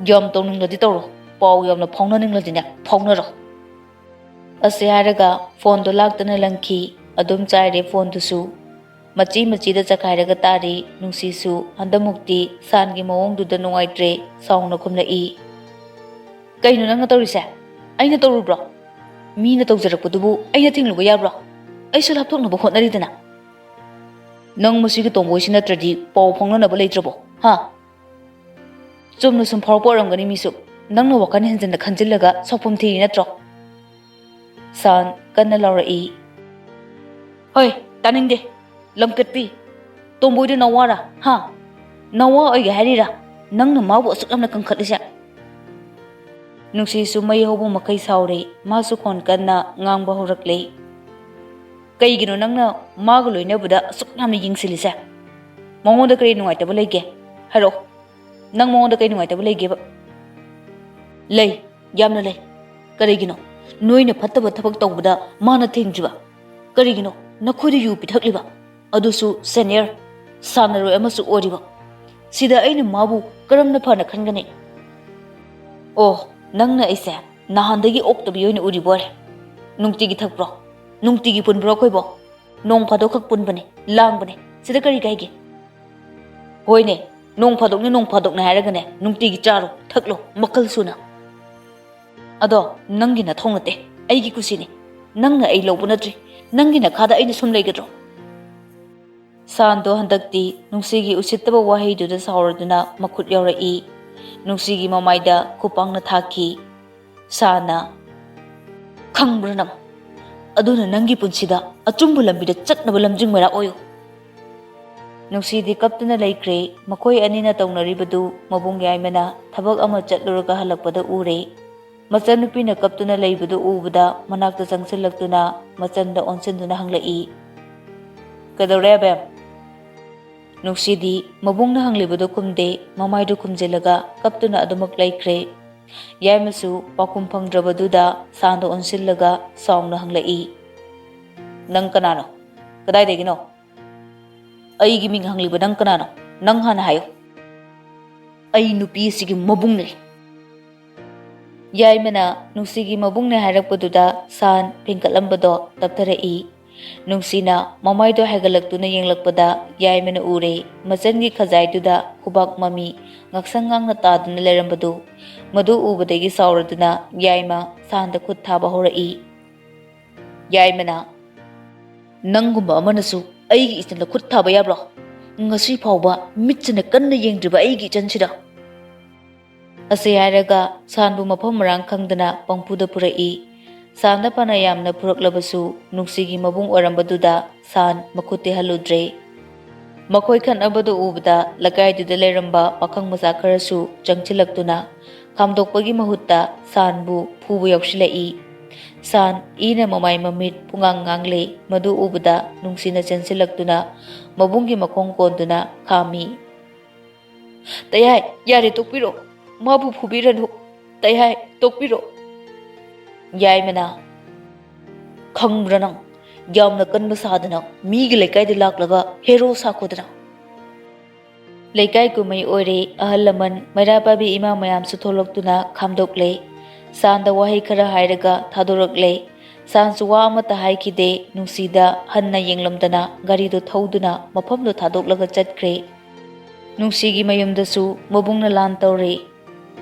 "ꯌꯥꯝ ꯇꯧꯅꯤꯡꯂꯗꯤ ꯇꯧꯔꯣ, ꯄꯥꯎ ꯌꯥꯝꯅ ꯐꯥꯎꯅꯅꯤꯡꯂꯗꯤꯅꯦ, ꯐꯥꯎꯅꯔꯣ꯫" ꯑꯁꯤ ꯍꯥꯏꯔꯒ ꯐꯣꯟꯗꯣ ꯂꯥꯛꯇꯅ ꯂꯪꯈꯤ꯫ ꯑꯗꯨꯝ ꯆꯥꯏꯔꯦ ꯐꯣꯟꯗꯨꯁꯨ꯫ ꯃꯆꯤ ꯃꯆꯤꯗ ꯆꯈꯥꯏꯔꯒ ꯇꯥꯔꯤ꯫ ꯅꯨꯡꯁꯤꯁꯨ ꯍꯟꯗꯛꯃꯨꯛꯇꯤ ꯁꯥꯟꯒꯤ ꯃꯑꯣꯡꯗꯨꯗ ꯅꯨꯡꯉꯥꯏꯇ꯭ꯔꯦ, ꯁꯥꯎꯅ ꯈꯨꯝꯂꯛꯏ꯫ "ꯀꯩꯅꯣ ꯅꯪꯅ ꯇꯧꯔꯤꯁꯦ? ꯑꯩꯅ ꯇꯧꯔꯨꯕ꯭ꯔꯣ? ꯃꯤꯅ ꯇꯧꯖꯔꯛꯄꯗꯨꯕꯨ ꯑꯩꯅ ꯊꯤꯡꯂꯨꯕ ꯌꯥꯕ꯭ꯔꯣ? ꯑꯩꯁꯨ ꯂꯥꯞꯊꯣꯛꯅꯕ ꯍꯣꯠꯅꯔꯤꯗꯅ꯫ ꯅꯪ ꯃꯁꯤꯒꯤ ꯇꯣꯝꯕꯣꯏꯁꯤ ꯅꯠꯇ꯭ꯔꯗꯤ ꯄꯥꯎ ꯐꯥꯎꯅꯅꯕ ꯂꯩꯇ꯭ꯔꯕꯣ, ꯍꯥ?" ꯆꯨꯝꯅ ꯁꯨꯝ ꯐꯥꯎꯔꯛꯄ ꯑꯣꯏꯔꯝꯒꯅꯤ ꯃꯤꯁꯨ꯫ ꯅꯪꯅ ꯋꯥꯈꯜ ꯍꯦꯟꯖꯤꯟꯅ ꯈꯟꯖꯤꯜꯂꯒ ꯁꯥꯎꯐꯝ ꯊꯤꯔꯤ ꯅꯠꯇ꯭ꯔꯣ? ꯁꯥꯟ ꯀꯟꯅ ꯂꯥꯎꯔꯛꯏ꯫ "ꯍꯣꯏ, ꯇꯥꯅꯤꯡꯗꯦ꯫ ꯂꯝꯀꯠꯄꯤ꯫ ꯇꯣꯝꯕꯣꯏꯗꯨ ꯅꯋꯥꯔꯥ? ꯍꯥ? ꯅꯋꯥ ꯑꯣꯏꯒꯦ ꯍꯥꯏꯔꯤꯔꯥ? ꯅꯪꯅ ꯃꯥꯕꯨ ꯑꯁꯨꯛ ꯌꯥꯝꯅ ꯀꯟꯈꯠꯂꯤꯁꯦ?" ꯅꯨꯡꯁꯤꯁꯨ ꯃꯩ ꯍꯧꯕ ꯃꯈꯩ ꯁꯥꯎꯔꯦ꯫ ꯃꯥꯁꯨ ꯈꯣꯟ ꯀꯟꯅ ꯉꯥꯡꯕ ꯍꯧꯔꯛꯂꯦ꯫ "ꯀꯩꯒꯤꯅꯣ ꯅꯪꯅ ꯃꯥꯒ ꯂꯣꯏꯅꯕꯗ ꯑꯁꯨꯛ ꯌꯥꯝꯅ ꯌꯦꯡꯁꯤꯜꯂꯤꯁꯦ? ꯃꯉꯣꯟꯗ ꯀꯔꯤ ꯅꯨꯡꯉꯥꯏꯇꯕ ꯂꯩꯒꯦ? ꯍꯥꯏꯔꯛꯑꯣ꯫ ꯅꯪ ꯃꯉꯣꯟꯗ ꯀꯔꯤ ꯅꯨꯡꯉꯥꯏꯇꯕ ꯂꯩꯒꯦꯕ?" "ꯂꯩ, ꯌꯥꯝꯅ ꯂꯩ꯫ ꯀꯔꯤꯒꯤꯅꯣ? ꯅꯣꯏꯅ ꯐꯠꯇꯕ ꯊꯕꯛ ꯇꯧꯕꯗ ꯃꯥꯅ ꯊꯤꯡꯗ꯭ꯔꯤꯕ? ꯀꯔꯤꯒꯤꯅꯣ ꯅꯈꯣꯏꯗ ꯌꯨ ꯄꯤꯊꯛꯂꯤꯕ? ꯑꯗꯨꯁꯨ ꯁꯦꯅꯤꯌꯔ ꯁꯥꯟꯅꯔꯣꯏ ꯑꯃꯁꯨ ꯑꯣꯏꯔꯤꯕ꯫ ꯁꯤꯗ ꯑꯩꯅ ꯃꯥꯕꯨ ꯀꯔꯝꯅ ꯐꯅ ꯈꯟꯒꯅꯤ?" "ꯑꯣ, ꯅꯪꯅ ꯑꯩꯁꯦ ꯅꯍꯥꯟꯗꯒꯤ ꯑꯣꯛꯇꯕꯤ ꯑꯣꯏꯅ ꯎꯔꯤꯕ ꯑꯣꯏꯔꯦ꯫ ꯅꯨꯡꯇꯤꯒꯤ ꯊꯛꯄ꯭ꯔꯣ? ꯅꯨꯡꯇꯤꯒꯤ ꯄꯨꯟꯕ꯭ꯔꯣ ꯑꯩꯈꯣꯏꯕꯣ? ꯅꯣꯡ ꯐꯥꯗꯣꯛꯈꯛ ꯄꯨꯟꯕꯅꯦ, ꯂꯥꯡꯕꯅꯦ꯫ ꯁꯤꯗ ꯀꯔꯤ ꯀꯥꯏꯒꯦ? ꯍꯣꯏꯅꯦ, ꯅꯣꯡ ꯐꯥꯗꯣꯛꯅꯤ, ꯅꯣꯡ ꯐꯥꯗꯣꯛꯅꯤ ꯍꯥꯏꯔꯒꯅꯦ, ꯅꯨꯡꯇꯤꯒꯤ ꯆꯥꯔꯣ, ꯊꯛꯂꯣ, ꯃꯈꯜ ꯁꯨꯅ꯫ ꯑꯗꯣ ꯅꯪꯒꯤ ꯅꯊꯧ ꯅꯠꯇꯦ, ꯑꯩꯒꯤ ꯀꯨꯁꯤꯅꯤ꯫ ꯅꯪꯅ ꯑꯩ ꯂꯧꯕ ꯅꯠꯇ꯭ꯔꯤ꯫ ꯅꯪꯒꯤ ꯅꯈꯥꯗ ꯑꯩꯅ ꯁꯨꯝ ꯂꯩꯒꯗ꯭ꯔꯣ?" ꯁꯥꯟꯗꯣ ꯍꯟꯗꯛꯇꯤ ꯅꯨꯡꯁꯤꯒꯤ ꯎꯁꯤꯠꯇꯕ ꯋꯥꯍꯩꯗꯨꯗ ꯁꯥꯎꯔꯗꯨꯅ ꯃꯈꯨꯠ ꯌꯥꯎꯔꯛꯏ꯫ ꯅꯨꯡꯁꯤꯒꯤ ꯃꯃꯥꯏꯗ ꯈꯨꯄꯥꯛꯅ ꯊꯥꯈꯤ꯫ ꯁꯥꯟꯅ, "ꯈꯪꯕ꯭ꯔꯥ ꯅꯪ? ꯑꯗꯨꯅ ꯅꯪꯒꯤ ꯄꯨꯟꯁꯤꯗ ꯑꯆꯨꯝꯕ ꯂꯝꯕꯤꯗ ꯆꯠꯅꯕ ꯂꯝꯖꯤꯡ ꯃꯩꯔꯥ ꯑꯣꯏꯌꯨ꯫" ꯅꯨꯡꯁꯤꯗꯤ ꯀꯞꯇꯨꯅ ꯂꯩꯈ꯭ꯔꯦ꯫ ꯃꯈꯣꯏ ꯑꯅꯤꯅ ꯇꯧꯅꯔꯤꯕꯗꯨ ꯃꯕꯨꯡ ꯌꯥꯏꯃꯅ ꯊꯕꯛ ꯑꯃ ꯆꯠꯂꯨꯔꯒ ꯍꯜꯂꯛꯄꯗ ꯎꯔꯦ꯫ ꯃꯆꯟꯅꯨꯄꯤꯅ ꯀꯞꯇꯨꯅ ꯂꯩꯕꯗꯨ ꯎꯕꯗ ꯃꯅꯥꯛꯇ ꯆꯪꯁꯤꯜꯂꯛꯇꯨꯅ ꯃꯆꯟꯗ ꯑꯣꯟꯁꯤꯟꯗꯨꯅ ꯍꯪꯂꯛꯏ, "ꯀꯩꯗꯧꯔꯦ ꯑꯕꯦꯝ?" ꯅꯨꯡꯁꯤꯗꯤ ꯃꯕꯨꯡꯅ ꯍꯪꯂꯤꯕꯗꯨ ꯈꯨꯝꯗꯦ, ꯃꯃꯥꯏꯗꯨ ꯈꯨꯝꯖꯤꯜꯂꯒ ꯀꯞꯇꯨꯅ ꯑꯗꯨꯃꯛ ꯂꯩꯈ꯭ꯔꯦ꯫ ꯌꯥꯏꯃꯁꯨ ꯄꯥꯎꯈꯨꯝ ꯐꯪꯗ꯭ꯔꯕꯗꯨꯗ ꯁꯥꯟꯗ ꯑꯣꯟꯁꯤꯜꯂꯒ ꯁꯥꯎꯅ ꯍꯪꯂꯛꯏ, "ꯅꯪ ꯀꯅꯥꯅꯣ? ꯀꯗꯥꯏꯗꯒꯤꯅꯣ? ꯑꯩꯒꯤ ꯃꯤꯡ ꯍꯪꯂꯤꯕ ꯅꯪ ꯀꯅꯥꯅꯣ? ꯅꯪ ꯍꯥꯟꯅ ꯍꯥꯏꯌꯨ꯫ ꯑꯩ ꯅꯨꯄꯤ ꯑꯁꯤꯒꯤ ꯃꯕꯨꯡꯅꯦ꯫" ꯌꯥꯏꯃꯅ ꯅꯨꯡꯁꯤꯒꯤ ꯃꯕꯨꯡꯅꯦ ꯍꯥꯏꯔꯛꯄꯗꯨꯗ ꯁꯥꯟ ꯐꯤꯡꯀꯠꯂꯝꯕꯗꯣ ꯇꯞꯊꯔꯛꯏ꯫ ꯅꯨꯡꯁꯤꯅ ꯃꯃꯥꯏꯗꯣ ꯍꯥꯏꯒꯠꯂꯛꯇꯨꯅ ꯌꯦꯡꯂꯛꯄꯗ ꯌꯥꯏꯃꯅ ꯎꯔꯦ, ꯃꯆꯟꯒꯤ ꯈꯖꯥꯏꯗꯨꯗ ꯈꯨꯕꯥꯛ ꯃꯃꯤ ꯉꯥꯛꯁꯪ ꯉꯥꯡꯅ ꯇꯥꯗꯨꯅ ꯂꯩꯔꯝꯕꯗꯨ꯫ ꯃꯗꯨ ꯎꯕꯗꯒꯤ ꯁꯥꯎꯔꯗꯨꯅ ꯌꯥꯏꯃ ꯁꯥꯟꯗ ꯈꯨꯠ ꯊꯥꯕ ꯍꯧꯔꯛꯏ꯫ ꯌꯥꯏꯃꯅ, "ꯅꯪꯒꯨꯝꯕ ꯑꯃꯅꯁꯨ ꯑꯩꯒꯤ ꯏꯆꯟꯗ ꯈꯨꯠ ꯊꯥꯕ ꯌꯥꯕ꯭ꯔꯣ? ꯉꯁꯤ ꯐꯥꯎꯕ ꯃꯤꯠꯁꯤꯅ ꯀꯟꯅ ꯌꯦꯡꯗ꯭ꯔꯤꯕ ꯑꯩꯒꯤ ꯏꯆꯟꯁꯤꯗ?" ꯑꯁꯤ ꯍꯥꯏꯔꯒ ꯁꯥꯟꯕꯨ ꯃꯐꯝ ꯃꯔꯥꯡ ꯈꯪꯗꯅ ꯄꯪꯐꯨꯗ ꯐꯨꯔꯛꯏ꯫ ꯁꯥꯟꯗ ꯐꯅ ꯌꯥꯝꯅ ꯐꯨꯔꯛꯂꯕꯁꯨ, ꯅꯨꯡꯁꯤꯒꯤ ꯃꯕꯨꯡ ꯑꯣꯏꯔꯝꯕꯗꯨꯗ ꯁꯥꯟ ꯃꯈꯨꯠ ꯇꯦꯛꯍꯜꯂꯨꯗ꯭ꯔꯦ꯫ ꯃꯈꯣꯏ ꯈꯠꯅꯕꯗꯨ ꯎꯕꯗ ꯂꯩꯀꯥꯏꯗꯨꯗ ꯂꯩꯔꯝꯕ ꯄꯥꯈꯪ ꯃꯆꯥ ꯈꯔꯁꯨ ꯆꯪꯁꯤꯜꯂꯛꯇꯨꯅ ꯈꯥꯝꯗꯣꯛꯄꯒꯤ ꯃꯍꯨꯠꯇ ꯁꯥꯟꯕꯨ ꯐꯨꯕ ꯌꯥꯎꯁꯤꯜꯂꯛꯏ꯫ ꯁꯥꯟ ꯏꯅ ꯃꯃꯥꯏ ꯃꯃꯤꯠ ꯄꯨꯡꯉꯥꯡ ꯉꯥꯡꯂꯦ꯫ ꯃꯗꯨ ꯎꯕꯗ ꯅꯨꯡꯁꯤꯅ ꯆꯦꯟꯁꯤꯜꯂꯛꯇꯨꯅ ꯃꯕꯨꯡꯒꯤ ꯃꯈꯣꯡ ꯀꯣꯟꯗꯨꯅ ꯈꯥꯝꯃꯤ꯫ "ꯇꯌꯥꯏ, ꯌꯥꯔꯦ, ꯇꯣꯛꯄꯤꯔꯣ꯫ ꯃꯥꯕꯨ ꯐꯨꯕꯤꯔꯅꯨ꯫ ꯇꯌꯥꯏ, ꯇꯣꯛꯄꯤꯔꯣ꯫" ꯌꯥꯏꯃꯅ, "ꯈꯪꯕ꯭ꯔꯥ ꯅꯪ? ꯌꯥꯝꯅ ꯀꯟꯕ ꯁꯥꯗꯅ ꯃꯤꯒꯤ ꯂꯩꯀꯥꯏꯗ ꯂꯥꯛꯂꯒ ꯍꯦꯔꯣ ꯁꯥꯈꯣꯗꯅ꯫" ꯂꯩꯀꯥꯏ ꯀꯨꯝꯍꯩ ꯑꯣꯏꯔꯦ꯫ ꯑꯍꯜ ꯂꯃꯟ, ꯃꯩꯔꯥ ꯄꯥꯏꯕꯤ ꯏꯃꯥ ꯃꯌꯥꯝꯁꯨ ꯊꯣꯛꯂꯛꯇꯨꯅ ꯈꯥꯝꯗꯣꯛꯂꯦ꯫ ꯁꯥꯟꯗ ꯋꯥꯍꯩ ꯈꯔ ꯍꯥꯏꯔꯒ ꯊꯥꯗꯣꯔꯛꯂꯦ꯫ ꯁꯥꯟꯁꯨ ꯋꯥ ꯑꯃꯠꯇ ꯍꯥꯏꯈꯤꯗꯦ꯫ ꯅꯨꯡꯁꯤꯗ ꯍꯟꯅ ꯌꯦꯡꯂꯝꯗꯅ ꯒꯥꯔꯤꯗꯨ ꯊꯧꯗꯨꯅ ꯃꯐꯝꯗꯨ ꯊꯥꯗꯣꯛꯂꯒ ꯆꯠꯈ꯭ꯔꯦ꯫ ꯅꯨꯡꯁꯤꯒꯤ ꯃꯌꯨꯝꯗꯁꯨ ꯃꯕꯨꯡꯅ ꯂꯥꯟ ꯇꯧꯔꯦ꯫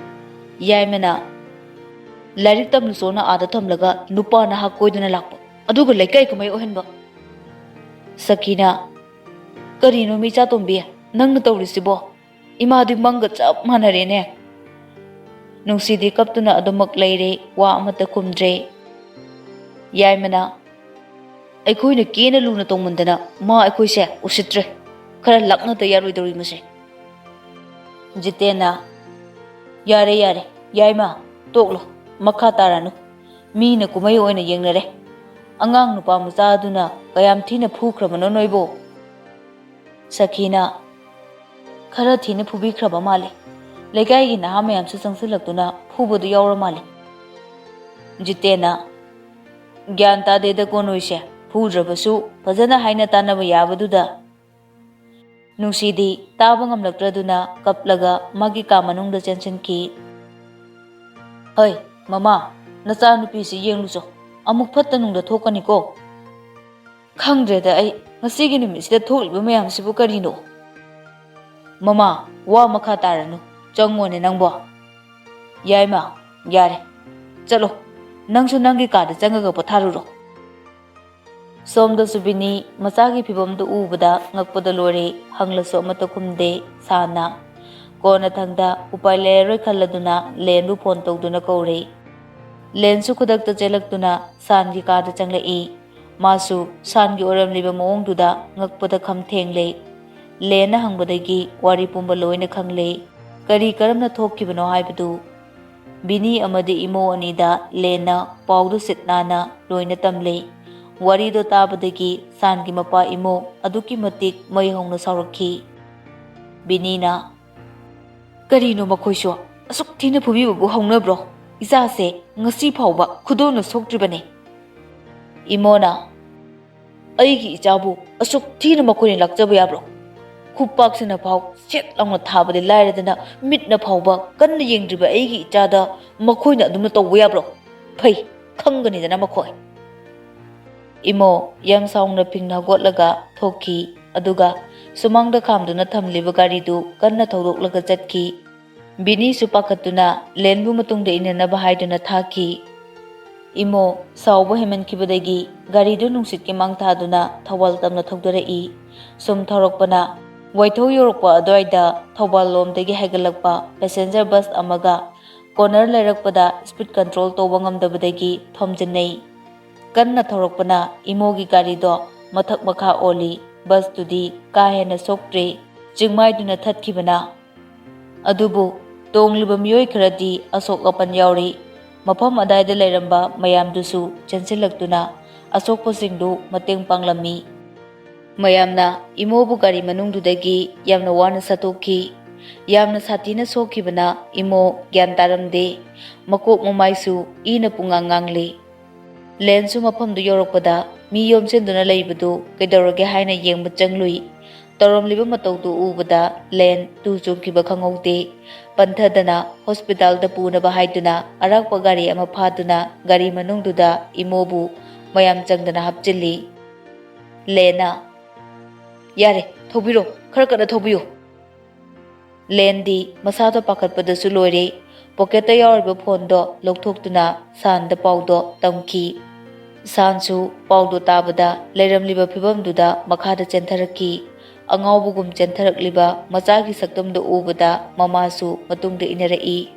ꯌꯥꯏꯃꯅ, "ꯂꯥꯏꯔꯤꯛ ꯇꯝꯂꯨꯆꯣꯅ ꯑꯥꯗ ꯊꯝꯂꯒ ꯅꯨꯄꯥ ꯅꯍꯥ ꯀꯣꯏꯗꯨꯅ ꯂꯥꯛꯄ, ꯑꯗꯨꯒ ꯂꯩꯀꯥꯏ ꯀꯨꯝꯍꯩ ꯑꯣꯏꯍꯟꯕ꯫" ꯁꯈꯤꯅ, "ꯀꯔꯤꯅꯣ ꯃꯤꯆꯥꯇꯣꯝꯕꯤ, ꯅꯪꯅ ꯇꯧꯔꯤꯁꯤꯕꯣ? ꯏꯃꯥꯗꯤ ꯃꯪꯒ ꯆꯞ ꯃꯥꯟꯅꯔꯦꯅꯦ꯫" ꯅꯨꯡꯁꯤꯗꯤ ꯀꯞꯇꯨꯅ ꯑꯗꯨꯃꯛ ꯂꯩꯔꯦ, ꯋꯥ ꯑꯃꯠꯇ ꯈꯨꯝꯗ꯭ꯔꯦ꯫ ꯌꯥꯏꯃꯅ, "ꯑꯩꯈꯣꯏꯅ ꯀꯦꯅ ꯂꯨꯅ ꯇꯧꯃꯟꯗꯅ ꯃꯥ ꯑꯩꯈꯣꯏꯁꯦ ꯎꯁꯤꯠꯇ꯭ꯔꯦ꯫ ꯈꯔ ꯂꯛꯅꯗ ꯌꯥꯔꯣꯏꯗꯧꯔꯤ ꯃꯁꯦ꯫" ꯖꯤꯇꯦꯟꯅ, "ꯌꯥꯔꯦ, ꯌꯥꯔꯦ, ꯌꯥꯏꯃ, ꯇꯣꯛꯂꯣ, ꯃꯈꯥ ꯇꯥꯔꯅꯨ꯫ ꯃꯤꯅ ꯀꯨꯝꯍꯩ ꯑꯣꯏꯅ ꯌꯦꯡꯅꯔꯦ꯫ ꯑꯉꯥꯡ ꯅꯨꯄꯥ ꯃꯆꯥ ꯑꯗꯨꯅ ꯀꯌꯥꯝ ꯊꯤꯅ ꯐꯨꯈ꯭ꯔꯕꯅꯣ ꯅꯣꯏꯕꯨ?" ꯁꯈꯤꯅ, "ꯈꯔ ꯊꯤꯅ ꯐꯨꯕꯤꯈ꯭ꯔꯕ ꯃꯥꯜꯂꯦ꯫ ꯂꯩꯀꯥꯏꯒꯤ ꯅꯍꯥ ꯃꯌꯥꯝꯁꯨ ꯆꯪꯁꯤꯜꯂꯛꯇꯨꯅ ꯐꯨꯕꯗꯨ ꯌꯥꯎꯔ ꯃꯥꯜꯂꯦ꯫" ꯖꯤꯇꯦꯟꯅ, "ꯒ꯭ꯌꯥꯟ ꯇꯥꯗꯦꯗꯀꯣ ꯅꯣꯏꯁꯦ꯫ ꯐꯨꯗ꯭ꯔꯕꯁꯨ ꯐꯖꯅ ꯍꯥꯏꯅ ꯇꯥꯟꯅꯕ ꯌꯥꯕꯗꯨꯗ꯫" ꯅꯨꯡꯁꯤꯗꯤ ꯇꯥꯕ ꯉꯝꯂꯛꯇ꯭ꯔꯗꯨꯅ ꯀꯞꯂꯒ ꯃꯥꯒꯤ ꯀꯥ ꯃꯅꯨꯡꯗ ꯆꯦꯟꯁꯤꯟꯈꯤ꯫ "ꯍꯩ, ꯃꯃꯥ, ꯅꯆꯥꯅꯨꯄꯤꯁꯤ ꯌꯦꯡꯂꯨꯆꯣ, ꯑꯃꯨꯛ ꯐꯠꯇ ꯅꯨꯡꯗ ꯊꯣꯛꯀꯅꯤꯀꯣ꯫ ꯈꯪꯗ꯭ꯔꯦꯗ ꯑꯩ, ꯉꯁꯤꯒꯤ ꯅꯨꯃꯤꯠꯁꯤꯗ ꯊꯣꯛꯂꯤꯕ ꯃꯌꯥꯝꯁꯤꯕꯨ ꯀꯔꯤꯅꯣ?" "ꯃꯃꯥ, ꯋꯥ ꯃꯈꯥ ꯇꯥꯔꯅꯨ, ꯆꯪꯉꯣꯅꯦ ꯅꯪꯕꯣ꯫" "ꯌꯥꯏꯃ, ꯌꯥꯔꯦ, ꯆꯠꯂꯣ, ꯅꯪꯁꯨ ꯅꯪꯒꯤ ꯀꯥꯗ ꯆꯪꯉꯒ ꯄꯣꯊꯥꯔꯨꯔꯣ꯫" ꯁꯣꯝꯗꯁꯨ ꯕꯤꯅꯤ ꯃꯆꯥꯒꯤ ꯐꯤꯕꯝꯗꯨ ꯎꯕꯗ ꯉꯛꯄꯗ ꯂꯣꯏꯔꯦ꯫ ꯍꯪꯂꯁꯨ ꯑꯃꯠꯇ ꯈꯨꯝꯗꯦ ꯁꯥꯟꯅ꯫ ꯀꯣꯟꯅꯊꯪꯗ ꯎꯄꯥꯏ ꯂꯩꯔꯔꯣꯏ ꯈꯜꯂꯗꯨꯅ ꯂꯦꯟꯕꯨ ꯐꯣꯟ ꯇꯧꯗꯨꯅ ꯀꯧꯔꯦ꯫ ꯂꯦꯟꯁꯨ ꯈꯨꯗꯛꯇ ꯆꯦꯜꯂꯛꯇꯨꯅ ꯁꯥꯟꯒꯤ ꯀꯥꯗ ꯆꯪꯂꯛꯏ꯫ ꯃꯥꯁꯨ ꯁꯥꯟꯒꯤ ꯑꯣꯏꯔꯝꯂꯤꯕ ꯃꯑꯣꯡꯗꯨꯗ ꯉꯛꯄꯗ ꯈꯝ ꯊꯦꯡꯂꯦ꯫ ꯂꯦꯟꯅ ꯍꯪꯕꯗꯒꯤ ꯋꯥꯔꯤ ꯄꯨꯝꯕ ꯂꯣꯏꯅ ꯈꯪꯂꯦ꯫ ꯀꯔꯤ ꯀꯔꯝꯅ ꯊꯣꯛꯈꯤꯕꯅꯣ ꯍꯥꯏꯕꯗꯨ ꯕꯤꯅꯤ ꯑꯃꯗꯤ ꯏꯃꯣ ꯑꯅꯤꯗ ꯂꯦꯟꯅ ꯄꯥꯎꯗꯨ ꯁꯤꯠ ꯅꯥꯟꯅ ꯂꯣꯏꯅ ꯇꯝꯂꯦ꯫ ꯋꯥꯔꯤꯗꯣ ꯇꯥꯕꯗꯒꯤ ꯁꯥꯟꯒꯤ ꯃꯄꯥ ꯏꯃꯣ ꯑꯗꯨꯛꯀꯤ ꯃꯇꯤꯛ ꯃꯩ ꯍꯧꯅ ꯁꯥꯎꯔꯛꯈꯤ꯫ ꯕꯤꯅꯤꯅ, "ꯀꯔꯤꯅꯣ ꯃꯈꯣꯏꯁꯨ? ꯑꯁꯨꯛ ꯊꯤꯅ ꯐꯨꯕꯤꯕꯕꯨ ꯍꯧꯅꯕ꯭ꯔꯣ? ꯏꯆꯥꯁꯦ ꯉꯁꯤ ꯐꯥꯎꯕ ꯈꯨꯗꯣꯜꯅ ꯁꯣꯛꯇ꯭ꯔꯤꯕꯅꯤ꯫" ꯏꯃꯣꯅ, "ꯑꯩꯒꯤ ꯏꯆꯥꯕꯨ ꯑꯁꯨꯛ ꯊꯤꯅ ꯃꯈꯣꯏꯅ ꯂꯥꯛꯆꯕ ꯌꯥꯕ꯭ꯔꯣ? ꯈꯨꯄꯥꯛꯁꯤꯅ ꯐꯥꯎ ꯁꯦꯠ ꯂꯥꯎꯅ ꯊꯥꯕꯗꯤ ꯂꯥꯏꯔꯗꯅ, ꯃꯤꯠꯅ ꯐꯥꯎꯕ ꯀꯟꯅ ꯌꯦꯡꯗ꯭ꯔꯤꯕ ꯑꯩꯒꯤ ꯏꯆꯥꯗ ꯃꯈꯣꯏꯅ ꯑꯗꯨꯝꯅ ꯇꯧꯕ ꯌꯥꯕ꯭ꯔꯣ? ꯐꯩ, ꯈꯪꯒꯅꯤꯗꯅ ꯃꯈꯣꯏ꯫" ꯏꯃꯣ ꯌꯥꯝ ꯁꯥꯎꯅ ꯐꯤꯡꯅ ꯍꯧꯒꯠꯂꯒ ꯊꯣꯛꯈꯤ꯫ ꯑꯗꯨꯒ ꯁꯨꯃꯥꯡꯗ ꯈꯥꯝꯗꯨꯅ ꯊꯝꯂꯤꯕ ꯒꯥꯔꯤꯗꯨ ꯀꯟꯅ ꯊꯧꯗꯣꯛꯂꯒ ꯆꯠꯈꯤ꯫ ꯕꯤꯅꯤꯁꯨ ꯄꯥꯈꯠꯇꯨꯅ ꯂꯦꯟꯕꯨ ꯃꯇꯨꯡꯗ ꯏꯟꯅꯅꯕ ꯍꯥꯏꯗꯨꯅ ꯊꯥꯈꯤ꯫ ꯏꯃꯣ ꯁꯥꯎꯕ ꯍꯦꯟꯃꯟꯈꯤꯕꯗꯒꯤ ꯒꯥꯔꯤꯗꯨ ꯅꯨꯡꯁꯤꯠꯀꯤ ꯃꯥꯡ ꯊꯥꯗꯨꯅ ꯊꯧꯕꯥꯜ ꯇꯝꯅ ꯊꯧꯗꯔꯛꯏ꯫ ꯁꯨꯝ ꯊꯧꯔꯛꯄꯅ ꯋꯥꯏꯊꯧ ꯌꯧꯔꯛꯄ ꯑꯗꯨꯋꯥꯏꯗ ꯊꯧꯕꯥꯜ ꯂꯣꯝꯗꯒꯤ ꯍꯥꯏꯒꯠꯂꯛꯄ ꯄꯦꯁꯦꯟꯖꯔ ꯕꯁ ꯑꯃꯒ ꯀꯣꯔꯅꯔ ꯂꯩꯔꯛꯄꯗ ꯁ꯭ꯄꯤꯗ ꯀꯟꯇ꯭ꯔꯣꯜ ꯇꯧꯕ ꯉꯝꯗꯕꯗꯒꯤ ꯊꯣꯝꯖꯤꯟꯅꯩ꯫ ꯀꯟꯅ ꯊꯧꯔꯛꯄꯅ ꯏꯃꯣꯒꯤ ꯒꯥꯔꯤꯗꯣ ꯃꯊꯛ ꯃꯈꯥ ꯑꯣꯜꯂꯤ꯫ ꯕꯁꯇꯨꯗꯤ ꯀꯥ ꯍꯦꯟꯅ ꯁꯣꯛꯇ꯭ꯔꯤ, ꯆꯤꯡꯃꯥꯏꯗꯨꯅ ꯊꯠꯈꯤꯕꯅ꯫ ꯑꯗꯨꯕꯨ ꯇꯣꯡꯂꯤꯕ ꯃꯤꯑꯣꯏ ꯈꯔꯗꯤ ꯑꯁꯣꯛ ꯑꯄꯟ ꯌꯥꯎꯔꯤ꯫ ꯃꯐꯝ ꯑꯗꯥꯏꯗ ꯂꯩꯔꯝꯕ ꯃꯌꯥꯝꯗꯨꯁꯨ ꯆꯦꯟꯁꯤꯜꯂꯛꯇꯨꯅ ꯑꯁꯣꯛꯄꯁꯤꯡꯗꯨ ꯃꯇꯦꯡ ꯄꯥꯡꯂꯝꯃꯤ꯫ ꯃꯌꯥꯝꯅ ꯏꯃꯣꯕꯨ ꯒꯥꯔꯤ ꯃꯅꯨꯡꯗꯨꯗꯒꯤ ꯌꯥꯝꯅ ꯋꯥꯅ ꯁꯠꯇꯣꯛꯈꯤ꯫ ꯌꯥꯝꯅ ꯁꯥꯊꯤꯅ ꯁꯣꯛꯈꯤꯕꯅ ꯏꯃꯣ ꯒ꯭ꯌꯥꯟ ꯇꯥꯔꯝꯗꯦ꯫ ꯃꯀꯣꯛ ꯃꯃꯥꯏꯁꯨ ꯏꯅ ꯄꯨꯡꯉꯥꯡ ꯉꯥꯡꯂꯤ꯫ ꯂꯦꯟꯁꯨ ꯃꯐꯝꯗꯨ ꯌꯧꯔꯛꯄꯗ ꯃꯤ ꯌꯣꯝꯁꯤꯟꯗꯨꯅ ꯂꯩꯕꯗꯨ ꯀꯩꯗꯧꯔꯒꯦ ꯍꯥꯏꯅ ꯌꯦꯡꯕ ꯆꯪꯂꯨꯏ꯫ ꯇꯧꯔꯝꯂꯤꯕ ꯃꯇꯧꯗꯨ ꯎꯕꯗ ꯂꯦꯟ ꯇꯨ ꯆꯨꯡꯈꯤꯕ ꯈꯪꯍꯧꯗꯦ꯫ ꯄꯟꯊꯗꯅ ꯍꯣꯁꯄꯤꯇꯥꯜꯗ ꯄꯨꯅꯕ ꯍꯥꯏꯗꯨꯅ ꯑꯔꯥꯛꯄ ꯒꯥꯔꯤ ꯑꯃ ꯐꯥꯗꯨꯅ ꯒꯥꯔꯤ ꯃꯅꯨꯡꯗꯨꯗ ꯏꯃꯣꯕꯨ ꯃꯌꯥꯝ ꯆꯪꯗꯅ ꯍꯥꯞꯆꯤꯜꯂꯤ꯫ ꯂꯦꯟꯅ, "ꯌꯥꯔꯦ, ꯊꯧꯕꯤꯔꯣ, ꯈꯔ ꯀꯟꯅ ꯊꯧꯕꯤꯌꯨ꯫" ꯂꯦꯟꯗꯤ ꯃꯁꯥꯗꯣ ꯄꯥꯈꯠꯄꯗꯁꯨ ꯂꯣꯏꯔꯦ꯫ ꯄꯣꯀꯦꯠꯇ ꯌꯥꯎꯔꯤꯕ ꯐꯣꯟꯗꯣ ꯂꯧꯊꯣꯛꯇꯨꯅ ꯁꯥꯟꯗ ꯄꯥꯎꯗꯣ ꯇꯝꯈꯤ꯫ ꯁꯥꯟꯁꯨ ꯄꯥꯎꯗꯣ ꯇꯥꯕꯗ ꯂꯩꯔꯝꯂꯤꯕ ꯐꯤꯕꯝꯗꯨꯗ ꯃꯈꯥꯗ ꯆꯦꯟꯊꯔꯛꯈꯤ꯫ ꯑꯉꯥꯎꯕꯒꯨꯝ ꯆꯦꯟꯊꯔꯛꯂꯤꯕ ꯃꯆꯥꯒꯤ ꯁꯛꯇꯝꯗꯨ ꯎꯕꯗ ꯃꯃꯥꯁꯨ ꯃꯇꯨꯡꯗ ꯏꯟꯅꯔꯛꯏ꯫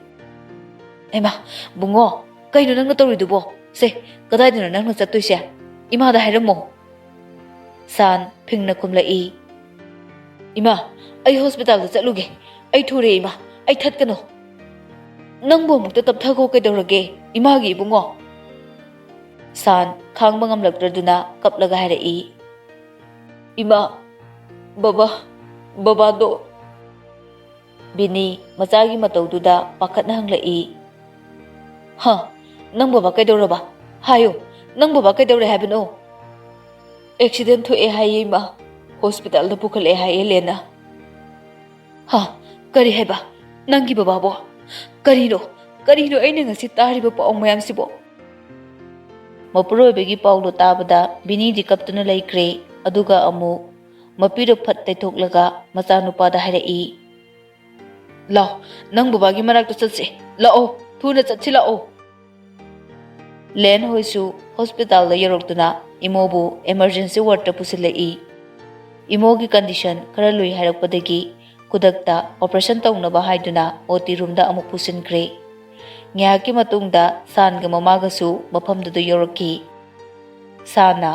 "ꯍꯩꯃꯥ, ꯕꯨꯡꯉꯣ, "ꯀꯩꯅꯣ ꯅꯪꯅ ꯇꯧꯔꯤꯗꯨꯕꯣ? ꯁꯦ, ꯀꯗꯥꯏꯗꯅꯣ ꯅꯪꯅ ꯆꯠꯇꯣꯏꯁꯦ? ꯏꯃꯥꯗ ꯍꯥꯏꯔꯝꯃꯣ꯫" ꯁꯥꯟ ꯐꯤꯡꯅ ꯈꯨꯝꯂꯛꯏ꯫ "ꯏꯃꯥ, ꯑꯩ ꯍꯣꯁꯄꯤꯇꯥꯜꯗ ꯆꯠꯂꯨꯒꯦ꯫ ꯑꯩ ꯊꯨꯔꯦ ꯏꯃꯥ, ꯑꯩ ꯊꯠꯀꯅꯨ꯫" "ꯅꯪꯕꯨ ꯑꯃꯨꯛꯇ ꯇꯞꯊꯈꯣ ꯀꯩꯗꯧꯔꯒꯦ, ꯏꯃꯥꯒꯤ ꯏꯕꯨꯡꯉꯣ?" ꯁꯥꯟ ꯈꯥꯡꯕ ꯉꯝꯂꯛꯇ꯭ꯔꯗꯨꯅ ꯀꯞꯂꯒ ꯍꯥꯏꯔꯛꯏ꯫ "ꯏꯃꯥ, ꯕꯕꯥ, ꯕꯕꯥꯗꯣ꯫" ꯕꯤꯅꯤ ꯃꯆꯥꯒꯤ ꯃꯇꯧꯗꯨꯗ ꯄꯥꯈꯠꯅ ꯍꯪꯂꯛꯏ꯫ "ꯍꯥ? ꯅꯪ ꯕꯕꯥ ꯀꯩꯗꯧꯔꯕ? ꯍꯥꯏꯌꯨ, ꯅꯪ ꯕꯕꯥ ꯀꯩꯗꯧꯔꯦ ꯍꯥꯏꯕꯅꯣ?" "ꯑꯦꯛꯁꯤꯗꯦꯟ ꯊꯣꯛꯑꯦ ꯍꯥꯏꯌꯦ ꯏꯃꯥ, ꯍꯣꯁꯄꯤꯇꯥꯜꯗ ꯄꯨꯈꯠꯂꯛꯑꯦ ꯍꯥꯏꯌꯦ ꯂꯦꯟꯅ꯫" "ꯍꯥ? ꯀꯔꯤ ꯍꯥꯏꯕ? ꯅꯪꯒꯤ ꯕꯕꯥꯕꯣ? ꯀꯔꯤꯅꯣ, ꯀꯔꯤꯅꯣ ꯑꯩꯅ ꯉꯁꯤ ꯇꯥꯔꯤꯕ ꯄꯥꯎ ꯃꯌꯥꯝꯁꯤꯕꯣ?" ꯃꯄꯨꯔꯣꯏꯕꯒꯤ ꯄꯥꯎꯗꯣ ꯇꯥꯕꯗ ꯕꯤꯅꯤꯗꯤ ꯀꯞꯇꯨꯅ ꯂꯩꯈ꯭ꯔꯦ꯫ ꯑꯗꯨꯒ ꯑꯃꯨꯛ ꯃꯄꯤꯗꯣ ꯐꯠ ꯇꯩꯊꯣꯛꯂꯒ ꯃꯆꯥꯅꯨꯄꯥꯗ ꯍꯥꯏꯔꯛꯏ꯫ "ꯂꯥꯎ, ꯅꯪ ꯕꯕꯥꯒꯤ ꯃꯅꯥꯛꯇ ꯆꯠꯁꯦ꯫ ꯂꯥꯛꯑꯣ, ꯊꯨꯅ ꯆꯠꯁꯤ ꯂꯥꯛꯑꯣ꯫" ꯂꯦꯟ ꯍꯣꯏꯁꯨ ꯍꯣꯁꯄꯤꯇꯥꯜꯗ ꯌꯧꯔꯛꯇꯨꯅ ꯏꯃꯣꯕꯨ ꯏꯃꯔꯖꯦꯟꯁꯤ ꯋꯥꯔꯗꯇ ꯄꯨꯁꯤꯜꯂꯛꯏ꯫ ꯏꯃꯣꯒꯤ ꯀꯟꯗꯤꯁꯟ ꯈꯔ ꯂꯨꯏ ꯍꯥꯏꯔꯛꯄꯗꯒꯤ ꯈꯨꯗꯛꯇ ꯑꯣꯄꯔꯦꯁꯟ ꯇꯧꯅꯕ ꯍꯥꯏꯗꯨꯅ ꯑꯣ ꯇꯤ ꯔꯨꯝꯗ ꯑꯃꯨꯛ ꯄꯨꯁꯤꯟꯈ꯭ꯔꯦ꯫ ꯉꯥꯏꯍꯥꯛꯀꯤ ꯃꯇꯨꯡꯗ ꯁꯥꯟꯒ ꯃꯃꯥꯒꯁꯨ ꯃꯐꯝꯗꯨꯗ ꯌꯧꯔꯛꯈꯤ꯫ ꯁꯥꯟꯅ,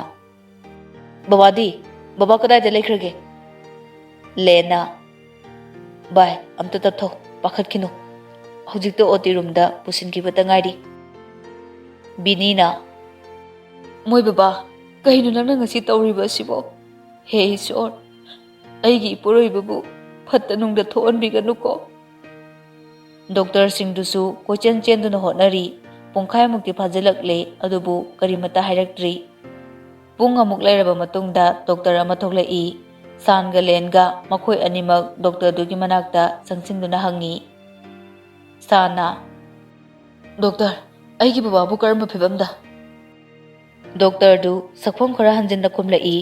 "ꯕꯕꯥꯗꯤ? ꯕꯕꯥ ꯀꯗꯥꯏꯗ ꯂꯩꯈ꯭ꯔꯒꯦ?" ꯂꯦꯟꯅ, "ꯚꯥꯏ, ꯑꯝꯇ ꯇꯞꯊꯧ, ꯄꯥꯈꯠꯈꯤꯅꯨ꯫ ꯍꯧꯖꯤꯛꯇ ꯑꯣ ꯇꯤ ꯔꯨꯝꯗ ꯄꯨꯁꯤꯟꯈꯤꯕꯇ ꯉꯥꯏꯔꯤ꯫" ꯕꯤꯅꯤꯅ, "ꯃꯣꯏ ꯕꯕꯥ, ꯀꯩꯅꯣ ꯅꯪꯅ ꯉꯁꯤ ꯇꯧꯔꯤꯕ ꯑꯁꯤꯕꯣ? ꯍꯦ ꯏꯁꯣꯔ, ꯑꯩꯒꯤ ꯏꯄꯨꯔꯣꯏꯕꯕꯨ ꯐꯠꯇ ꯅꯨꯡꯗ ꯊꯣꯛꯍꯟꯕꯤꯒꯅꯨꯀꯣ꯫" ꯗꯣꯛꯇꯔꯁꯤꯡꯗꯨꯁꯨ ꯀꯣꯏꯆꯦꯟ ꯆꯦꯟꯗꯨꯅ ꯍꯣꯠꯅꯔꯤ꯫ ꯄꯨꯡꯈꯥꯏꯃꯨꯛꯇꯤ ꯐꯥꯖꯤꯜꯂꯛꯂꯦ, ꯑꯗꯨꯕꯨ ꯀꯔꯤꯃꯠꯇ ꯍꯥꯏꯔꯛꯇ꯭ꯔꯤ꯫ ꯄꯨꯡ ꯑꯃꯨꯛ ꯂꯩꯔꯕ ꯃꯇꯨꯡꯗ ꯗꯣꯛꯇꯔ ꯑꯃ ꯊꯣꯛꯂꯛꯏ꯫ ꯁꯥꯟꯒ ꯂꯦꯟꯒ ꯃꯈꯣꯏ ꯑꯅꯤꯃꯛ ꯗꯣꯛꯇꯔꯗꯨꯒꯤ ꯃꯅꯥꯛꯇ ꯆꯪꯁꯤꯟꯗꯨꯅ ꯍꯪꯉꯤ꯫ ꯁꯥꯟꯅ, "ꯗꯣꯛꯇꯔ, ꯑꯩꯒꯤ ꯕꯕꯥꯕꯨ ꯀꯔꯝꯕ ꯐꯤꯕꯝꯗ?" ꯗꯣꯛꯇꯔꯗꯨ ꯁꯛꯐꯝ ꯈꯔ ꯍꯟꯖꯤꯟꯅ ꯈꯨꯝꯂꯛꯏ꯫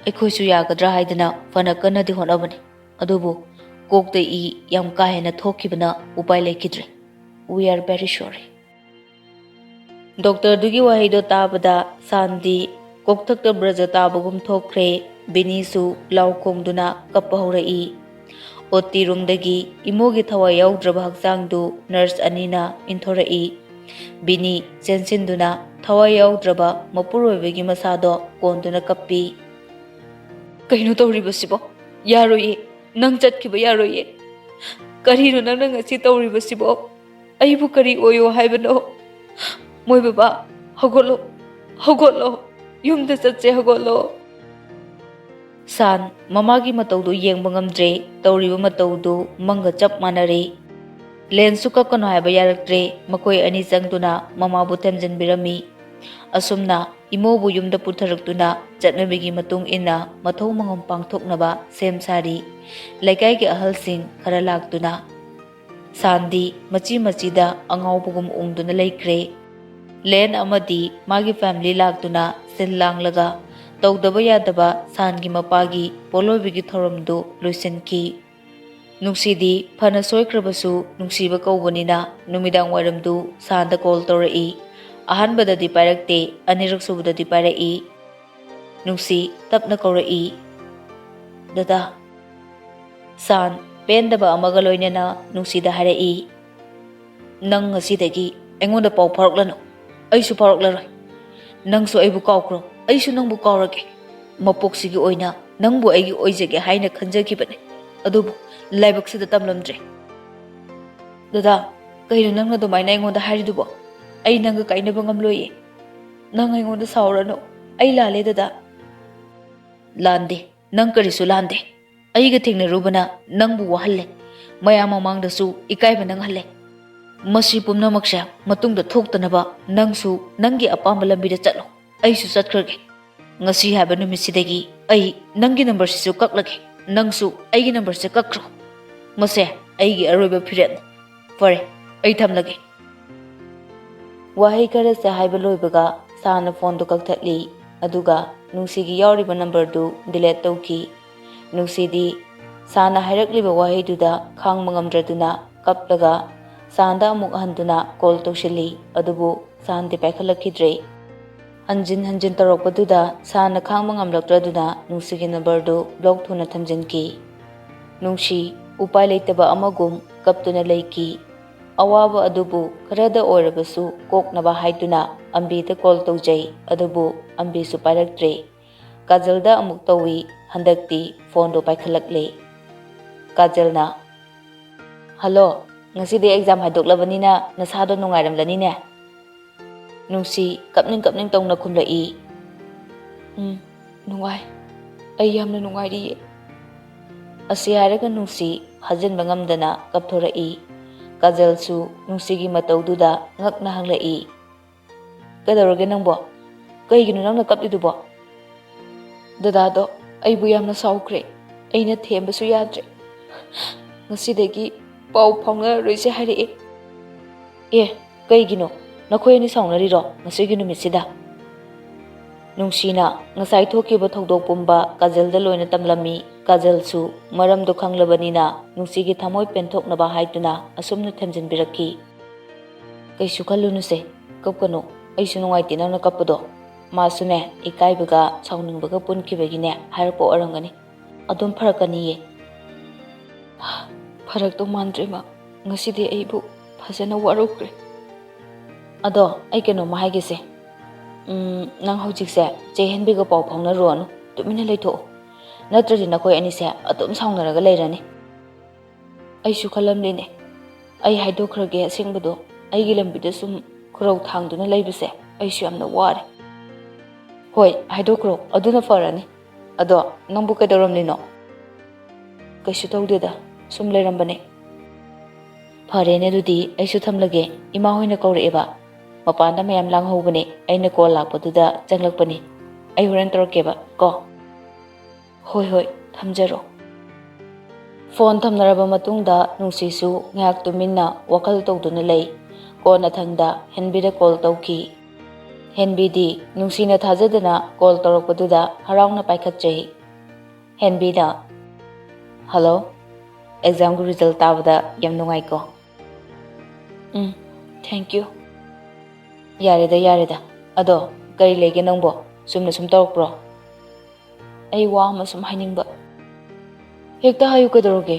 "ꯑꯩꯈꯣꯏꯁꯨ ꯌꯥꯒꯗ꯭ꯔꯥ ꯍꯥꯏꯗꯅ ꯐꯅ ꯀꯟꯅꯗꯤ ꯍꯣꯠꯅꯕꯅꯤ, ꯑꯗꯨꯕꯨ ꯀꯣꯛꯇ ꯏ ꯌꯥꯝ ꯀꯥ ꯍꯦꯟꯅ ꯊꯣꯛꯈꯤꯕꯅ ꯎꯄꯥꯏ ꯂꯩꯈꯤꯗ꯭ꯔꯦ꯫ We are very sorry꯫" ꯗꯣꯛꯇꯔꯗꯨꯒꯤ ꯋꯥꯍꯩꯗꯣ ꯇꯥꯕꯗ ꯁꯥꯟꯗꯤ ꯀꯣꯛꯊꯛꯇ ꯕ꯭ꯔꯖ ꯇꯥꯕꯒꯨꯝ ꯊꯣꯛꯈ꯭ꯔꯦ꯫ ꯕꯤꯅꯤꯁꯨ ꯂꯥꯎ ꯈꯣꯡꯗꯨꯅ ꯀꯞꯄ ꯍꯧꯔꯛꯏ꯫ ꯑꯣ ꯇꯤ ꯔꯨꯝꯗꯒꯤ ꯏꯃꯣꯒꯤ ꯊꯋꯥꯏ ꯌꯥꯎꯗ꯭ꯔꯕ ꯍꯛꯆꯥꯡꯗꯨ ꯅꯔꯁ ꯑꯅꯤꯅ ꯏꯟꯊꯣꯔꯛꯏ꯫ ꯕꯤꯅꯤ ꯆꯦꯟꯁꯤꯟꯗꯨꯅ ꯊꯋꯥꯏ ꯌꯥꯎꯗ꯭ꯔꯕ ꯃꯄꯨꯔꯣꯏꯕꯒꯤ ꯃꯁꯥꯗꯣ ꯀꯣꯟꯗꯨꯅ ꯀꯞꯄꯤ꯫ "ꯀꯩꯅꯣ ꯇꯧꯔꯤꯕꯁꯤꯕꯣ? ꯌꯥꯔꯣꯏꯌꯦ, ꯅꯪ ꯆꯠꯈꯤꯕ ꯌꯥꯔꯣꯏꯌꯦ꯫ ꯀꯔꯤꯅꯣ ꯅꯪꯅ ꯉꯁꯤ ꯇꯧꯔꯤꯕꯁꯤꯕꯣ? ꯑꯩꯕꯨ ꯀꯔꯤ ꯑꯣꯏꯌꯣ ꯍꯥꯏꯕꯅꯣ? ꯃꯣꯏ ꯕꯕꯥ, ꯍꯧꯒꯠꯂꯣ, ꯍꯧꯒꯠꯂꯣ, ꯌꯨꯝꯗ ꯆꯠꯁꯦ, ꯍꯧꯒꯠꯂꯣ꯫" ꯁꯥꯟ ꯃꯃꯥꯒꯤ ꯃꯇꯧꯗꯨ ꯌꯦꯡꯕ ꯉꯝꯗ꯭ꯔꯦ꯫ ꯇꯧꯔꯤꯕ ꯃꯇꯧꯗꯨ ꯃꯪꯒ ꯆꯞ ꯃꯥꯟꯅꯔꯦ꯫ ꯂꯦꯟꯁꯨ ꯀꯞꯀꯅꯨ ꯍꯥꯏꯕ ꯌꯥꯔꯛꯇ꯭ꯔꯦ꯫ ꯃꯈꯣꯏ ꯑꯅꯤ ꯆꯪꯗꯨꯅ ꯃꯃꯥꯕꯨ ꯊꯦꯝꯖꯤꯟꯕꯤꯔꯝꯃꯤ꯫ ꯑꯁꯨꯝꯅ ꯏꯃꯧꯕꯨ ꯌꯨꯝꯗ ꯄꯨꯊꯔꯛꯇꯨꯅ ꯆꯠꯅꯕꯤꯒꯤ ꯃꯇꯨꯡ ꯏꯟꯅ ꯃꯊꯧ ꯃꯉꯝ ꯄꯥꯡꯊꯣꯛꯅꯕ ꯁꯦꯝ ꯁꯥꯔꯤ꯫ ꯂꯩꯀꯥꯏꯒꯤ ꯑꯍꯜꯁꯤꯡ ꯈꯔ ꯂꯥꯛꯇꯨꯅ ꯁꯥꯟꯗꯤ ꯃꯆꯤ ꯃꯆꯤꯗ ꯑꯉꯥꯎꯕꯒꯨꯝ ꯎꯪꯗꯨꯅ ꯂꯩꯈ꯭ꯔꯦ꯫ ꯂꯦꯟ ꯑꯃꯗꯤ ꯃꯥꯒꯤ ꯐꯦꯃꯤꯂꯤ ꯂꯥꯛꯇꯨꯅ ꯁꯤꯜ ꯂꯥꯡꯂꯒ ꯇꯧꯗꯕ ꯌꯥꯗꯕ ꯁꯥꯟꯒꯤ ꯃꯄꯥꯒꯤ ꯄꯣꯠꯂꯣꯏꯕꯒꯤ ꯊꯧꯔꯝꯗꯨ ꯂꯣꯏꯁꯤꯟꯈꯤ꯫ ꯅꯨꯡꯁꯤꯗꯤ ꯐꯅ ꯁꯣꯏꯈ꯭ꯔꯕꯁꯨ ꯅꯨꯡꯁꯤꯕ ꯀꯧꯕꯅꯤꯅ ꯅꯨꯃꯤꯗꯥꯡ ꯋꯥꯏꯔꯝꯗꯨ ꯁꯥꯟꯗ ꯀꯣꯜ ꯇꯧꯔꯛꯏ꯫ ꯑꯍꯥꯟꯕꯗꯗꯤ ꯄꯥꯏꯔꯛꯇꯦ, ꯑꯅꯤꯔꯛ ꯁꯨꯕꯗꯗꯤ ꯄꯥꯏꯔꯛꯏ꯫ ꯅꯨꯡꯁꯤ ꯇꯞꯅ ꯀꯧꯔꯛꯏ, "ꯗꯗꯥ꯫" ꯁꯥꯟ ꯄꯦꯟꯗꯕ ꯑꯃꯒ ꯂꯣꯏꯅꯅ ꯅꯨꯡꯁꯤꯗ ꯍꯥꯏꯔꯛꯏ, "ꯅꯪ ꯉꯁꯤꯗꯒꯤ ꯑꯩꯉꯣꯟꯗ ꯄꯥꯎ ꯐꯥꯎꯔꯛꯂꯅꯨ, ꯑꯩꯁꯨ ꯐꯥꯎꯔꯛꯂꯔꯣꯏ꯫ ꯅꯪꯁꯨ ꯑꯩꯕꯨ ꯀꯥꯎꯈ꯭ꯔꯣ, ꯑꯩꯁꯨ ꯅꯪꯕꯨ ꯀꯥꯎꯔꯒꯦ꯫ ꯃꯄꯣꯛꯁꯤꯒꯤ ꯑꯣꯏꯅ ꯅꯪꯕꯨ ꯑꯩꯒꯤ ꯑꯣꯏꯖꯒꯦ ꯍꯥꯏꯅ ꯈꯟꯖꯈꯤꯕꯅꯦ, ꯑꯗꯨꯕꯨ ꯂꯥꯏꯕꯛꯁꯤꯗ ꯇꯝꯂꯝꯗ꯭ꯔꯦ꯫" "ꯗꯗꯥ, ꯀꯩꯅꯣ ꯅꯪꯅ ꯑꯗꯨꯃꯥꯏꯅ ꯑꯩꯉꯣꯟꯗ ꯍꯥꯏꯔꯤꯗꯨꯕꯣ? ꯑꯩ ꯅꯪꯒ ꯀꯥꯏꯅꯕ ꯉꯝꯂꯣꯏꯌꯦ꯫ ꯅꯪ ꯑꯩꯉꯣꯟꯗ ꯁꯥꯎꯔꯅꯨ, ꯑꯩ ꯂꯥꯜꯂꯦ, ꯗꯗꯥ꯫" "ꯂꯥꯟꯗꯦ, ꯅꯪ ꯀꯔꯤꯁꯨ ꯂꯥꯟꯗꯦ꯫ ꯑꯩꯒ ꯊꯦꯡꯅꯔꯨꯕꯅ ꯅꯪꯕꯨ ꯋꯥꯍꯜꯂꯦ, ꯃꯌꯥꯝ ꯃꯃꯥꯡꯗꯁꯨ ꯏꯀꯥꯏꯕ ꯅꯪꯍꯜꯂꯦ꯫ ꯃꯁꯤ ꯄꯨꯝꯅꯃꯛꯁꯦ ꯃꯇꯨꯡꯗ ꯊꯣꯛꯇꯅꯕ ꯅꯪꯁꯨ ꯅꯪꯒꯤ ꯑꯄꯥꯝꯕ ꯂꯝꯕꯤꯗ ꯆꯠꯂꯣ, ꯑꯩꯁꯨ ꯆꯠꯈ꯭ꯔꯒꯦ꯫ ꯉꯁꯤ ꯍꯥꯏꯕ ꯅꯨꯃꯤꯠꯁꯤꯗꯒꯤ ꯑꯩ ꯅꯪꯒꯤ ꯅꯝꯕꯔꯁꯤꯁꯨ ꯀꯛꯂꯒꯦ, ꯅꯪꯁꯨ ꯑꯩꯒꯤ ꯅꯝꯕꯔꯁꯦ ꯀꯛꯈ꯭ꯔꯣ꯫ ꯃꯁꯦ ꯑꯩꯒꯤ ꯑꯔꯣꯏꯕ ꯐꯤꯔꯦꯞꯅꯤ꯫ ꯐꯔꯦ, ꯑꯩ ꯊꯝꯂꯒꯦ꯫" ꯋꯥꯍꯩ ꯈꯔꯁꯦ ꯍꯥꯏꯕ ꯂꯣꯏꯕꯒ ꯁꯥꯟꯅ ꯐꯣꯟꯗꯨ ꯀꯛꯊꯠꯂꯤ, ꯑꯗꯨꯒ ꯅꯨꯡꯁꯤꯒꯤ ꯌꯥꯎꯔꯤꯕ ꯅꯝꯕꯔꯗꯨ ꯗꯤꯂꯦꯠ ꯇꯧꯈꯤ꯫ ꯅꯨꯡꯁꯤꯗꯤ ꯁꯥꯟꯅ ꯍꯥꯏꯔꯛꯂꯤꯕ ꯋꯥꯍꯩꯗꯨꯗ ꯈꯥꯡꯕ ꯉꯝꯗ꯭ꯔꯗꯨꯅ ꯀꯞꯂꯒ ꯁꯥꯟꯗ ꯑꯃꯨꯛ ꯍꯟꯗꯨꯅ ꯀꯣꯜ ꯇꯧꯁꯤꯜꯂꯤ, ꯑꯗꯨꯕꯨ ꯁꯥꯟꯗꯤ ꯄꯥꯏꯈꯠꯂꯛꯈꯤꯗ꯭ꯔꯦ꯫ ꯍꯟꯖꯤꯟ ꯍꯟꯖꯤꯟ ꯇꯧꯔꯛꯄꯗꯨꯗ ꯁꯥꯟꯅ ꯈꯥꯡꯕ ꯉꯝꯂꯛꯇ꯭ꯔꯗꯨꯅ ꯅꯨꯡꯁꯤꯒꯤ ꯅꯝꯕꯔꯗꯨ ꯕ꯭ꯂꯣꯛ ꯊꯨꯅ ꯊꯝꯖꯤꯟꯈꯤ꯫ ꯅꯨꯡꯁꯤ ꯎꯄꯥꯏ ꯂꯩꯇꯕ ꯑꯃꯒꯨꯝ ꯀꯞꯇꯨꯅ ꯂꯩꯈꯤ꯫ ꯑꯋꯥꯕ ꯑꯗꯨꯕꯨ ꯈꯔꯗ ꯑꯣꯏꯔꯕꯁꯨ ꯀꯣꯛꯅꯕ ꯍꯥꯏꯗꯨꯅ ꯑꯝꯕꯤꯗ ꯀꯣꯜ ꯇꯧꯖꯩ, ꯑꯗꯨꯕꯨ ꯑꯝꯕꯤꯁꯨ ꯄꯥꯏꯔꯛꯇ꯭ꯔꯦ꯫ ꯀꯥꯖꯜꯗ ꯑꯃꯨꯛ ꯇꯧꯏ, ꯍꯟꯗꯛꯇꯤ ꯐꯣꯟꯗꯣ ꯄꯥꯏꯈꯠꯂꯛꯂꯦ꯫ ꯀꯥꯖꯜꯅ, "ꯍꯜꯂꯣ, ꯉꯁꯤꯗꯤ ꯑꯦꯛꯖꯥꯝ ꯍꯥꯏꯗꯣꯛꯂꯕꯅꯤꯅ ꯅꯁꯥꯗꯣ ꯅꯨꯡꯉꯥꯏꯔꯝꯂꯅꯤꯅꯦ?" ꯅꯨꯡꯁꯤ ꯀꯞꯅꯤꯡ ꯀꯞꯅꯤꯡ ꯇꯧꯅ ꯈꯨꯝꯂꯛꯏ꯫ "ꯎꯝ, ꯅꯨꯡꯉꯥꯏ꯫ ꯑꯩ ꯌꯥꯝꯅ ꯅꯨꯡꯉꯥꯏꯔꯤꯌꯦ꯫" ꯑꯁꯤ ꯍꯥꯏꯔꯒ ꯅꯨꯡꯁꯤ ꯐꯥꯖꯤꯟꯕ ꯉꯝꯗꯅ ꯀꯞꯊꯣꯔꯛꯏ꯫ ꯀꯥꯖꯜꯁꯨ ꯅꯨꯡꯁꯤꯒꯤ ꯃꯇꯧꯗꯨꯗ ꯉꯛꯅ ꯍꯪꯂꯛꯏ, "ꯀꯩꯗꯧꯔꯒꯦ ꯅꯪꯕꯣ? ꯀꯩꯒꯤꯅꯣ ꯅꯪꯅ ꯀꯞꯂꯤꯗꯨꯕꯣ?" "ꯗꯗꯥꯗꯣ ꯑꯩꯕꯨ ꯌꯥꯝꯅ ꯁꯥꯎꯈ꯭ꯔꯦ꯫ ꯑꯩꯅ ꯊꯦꯝꯕꯁꯨ ꯌꯥꯗ꯭ꯔꯦ꯫ ꯉꯁꯤꯗꯒꯤ ꯄꯥꯎ ꯐꯥꯎꯅꯔꯔꯣꯏꯁꯦ ꯍꯥꯏꯔꯛꯑꯦ꯫" "ꯑꯦ, ꯀꯩꯒꯤꯅꯣ? ꯅꯈꯣꯏ ꯑꯅꯤ ꯁꯥꯎꯅꯔꯤꯔꯣ ꯉꯁꯤꯒꯤ ꯅꯨꯃꯤꯠꯁꯤꯗ?" ꯅꯨꯡꯁꯤꯅ ꯉꯁꯥꯏ ꯊꯣꯛꯈꯤꯕ ꯊꯧꯗꯣꯛ ꯄꯨꯝꯕ ꯀꯥꯖꯜꯗ ꯂꯣꯏꯅ ꯇꯝꯂꯝꯃꯤ꯫ ꯀꯥꯖꯜꯁꯨ ꯃꯔꯝꯗꯨ ꯈꯪꯂꯕꯅꯤꯅ ꯅꯨꯡꯁꯤꯒꯤ ꯊꯃꯣꯏ ꯄꯦꯟꯊꯣꯛꯅꯕ ꯍꯥꯏꯗꯨꯅ ꯑꯁꯨꯝꯅ ꯊꯦꯝꯖꯤꯟꯕꯤꯔꯛꯈꯤ꯫ "ꯀꯩꯁꯨ ꯈꯜꯂꯨꯅꯨꯁꯦ, ꯀꯞꯀꯅꯨ꯫ ꯑꯩꯁꯨ ꯅꯨꯡꯉꯥꯏꯇꯦ ꯅꯪꯅ ꯀꯞꯄꯗꯣ꯫ ꯃꯥꯁꯨꯅꯦ, ꯏꯀꯥꯏꯕꯒ ꯁꯥꯎꯅꯤꯡꯕꯒ ꯄꯨꯟꯈꯤꯕꯒꯤꯅꯦ ꯍꯥꯏꯔꯛꯄ ꯑꯣꯏꯔꯝꯒꯅꯤ꯫ ꯑꯗꯨꯝ ꯐꯔꯛꯀꯅꯤꯌꯦ꯫" "ꯐꯔꯛꯇꯧ ꯃꯥꯟꯗ꯭ꯔꯦ ꯃꯥ꯫ ꯉꯁꯤꯗꯤ ꯑꯩꯕꯨ ꯐꯖꯅ ꯋꯥꯔꯧꯈ꯭ꯔꯦ꯫" "ꯑꯗꯣ ꯑꯩ ꯀꯩꯅꯣꯝꯃ ꯍꯥꯏꯒꯦꯁꯦ꯫ ꯎꯝ, ꯅꯪ ꯍꯧꯖꯤꯛꯁꯦ ꯆꯦ ꯍꯦꯟꯕꯤꯒ ꯄꯥꯎ ꯐꯥꯎꯅꯔꯨꯔꯅꯨ꯫ ꯇꯨꯃꯤꯟꯅ ꯂꯩꯊꯣꯛꯑꯣ꯫ ꯅꯠꯇ꯭ꯔꯗꯤ ꯅꯈꯣꯏ ꯑꯅꯤꯁꯦ ꯑꯗꯨꯝ ꯁꯥꯎꯅꯔꯒ ꯂꯩꯔꯅꯤ꯫" "ꯑꯩꯁꯨ ꯈꯜꯂꯝꯂꯤꯅꯦ꯫ ꯑꯩ ꯍꯥꯏꯗꯣꯛꯈ꯭ꯔꯒꯦ ꯑꯁꯦꯡꯕꯗꯣ꯫ ꯑꯩꯒꯤ ꯂꯝꯕꯤꯗ ꯁꯨꯝ ꯈꯨꯔꯧ ꯊꯥꯡꯗꯨꯅ ꯂꯩꯕꯁꯦ ꯑꯩꯁꯨ ꯌꯥꯝꯅ ꯋꯥꯔꯦ꯫" "ꯍꯣꯏ, ꯍꯥꯏꯗꯣꯛꯈ꯭ꯔꯣ꯫ ꯑꯗꯨꯅ ꯐꯔꯅꯤ꯫ ꯑꯗꯣ ꯅꯪꯕꯨ ꯀꯩꯗꯧꯔꯝꯂꯤꯅꯣ?" "ꯀꯩꯁꯨ ꯇꯧꯗꯦꯗ, ꯁꯨꯝ ꯂꯩꯔꯝꯕꯅꯦ꯫" "ꯐꯔꯦꯅꯦ, ꯑꯗꯨꯗꯤ ꯑꯩꯁꯨ ꯊꯝꯂꯒꯦ꯫ ꯏꯃꯥ ꯍꯣꯏꯅ ꯀꯧꯔꯛꯑꯦꯕ꯫ ꯃꯄꯥꯟꯗ ꯃꯌꯥꯝ ꯂꯥꯡꯍꯧꯕꯅꯦ꯫ ꯑꯩꯅ ꯀꯣꯜ ꯂꯥꯛꯄꯗꯨꯗ ꯆꯪꯂꯛꯄꯅꯤ꯫ ꯑꯩ ꯍꯣꯔꯦꯟ ꯇꯧꯔꯛꯀꯦꯕ ꯀꯣ꯫" "ꯍꯣꯏ, ꯍꯣꯏ, ꯊꯝꯖꯔꯣ꯫" ꯐꯣꯟ ꯊꯝꯅꯔꯕ ꯃꯇꯨꯡꯗ ꯅꯨꯡꯁꯤꯁꯨ ꯉꯥꯏꯍꯥꯛ ꯇꯨꯃꯤꯟꯅ ꯋꯥꯈꯜ ꯇꯧꯗꯨꯅ ꯂꯩ꯫ ꯀꯣꯟꯅꯊꯪꯗ ꯍꯦꯟꯕꯤꯗ ꯀꯣꯜ ꯇꯧꯈꯤ꯫ ꯍꯦꯟꯕꯤꯗꯤ ꯅꯨꯡꯁꯤꯅ ꯊꯥꯖꯗꯅ ꯀꯣꯜ ꯇꯧꯔꯛꯄꯗꯨꯗ ꯍꯔꯥꯎꯅ ꯄꯥꯏꯈꯠꯆꯩ꯫ ꯍꯦꯟꯕꯤꯅ, "ꯍꯜꯂꯣ, ꯑꯦꯛꯖꯥꯝꯒꯤ ꯔꯤꯖꯜ ꯇꯥꯕꯗ ꯌꯥꯝ ꯅꯨꯡꯉꯥꯏꯀꯣ꯫" "ꯎꯝ, thank you꯫" "ꯌꯥꯔꯦꯗ, ꯌꯥꯔꯦꯗ꯫ ꯑꯗꯣ ꯀꯔꯤ ꯂꯩꯒꯦ ꯅꯪꯕꯣ? ꯆꯨꯝꯅ ꯁꯨꯝ ꯇꯧꯔꯛꯄ꯭ꯔꯣ?" "ꯑꯩ ꯋꯥ ꯑꯃ ꯁꯨꯝ ꯍꯥꯏꯅꯤꯡꯕ꯫" "ꯍꯦꯛꯇ ꯍꯥꯏꯌꯨ, ꯀꯩꯗꯧꯔꯒꯦ?"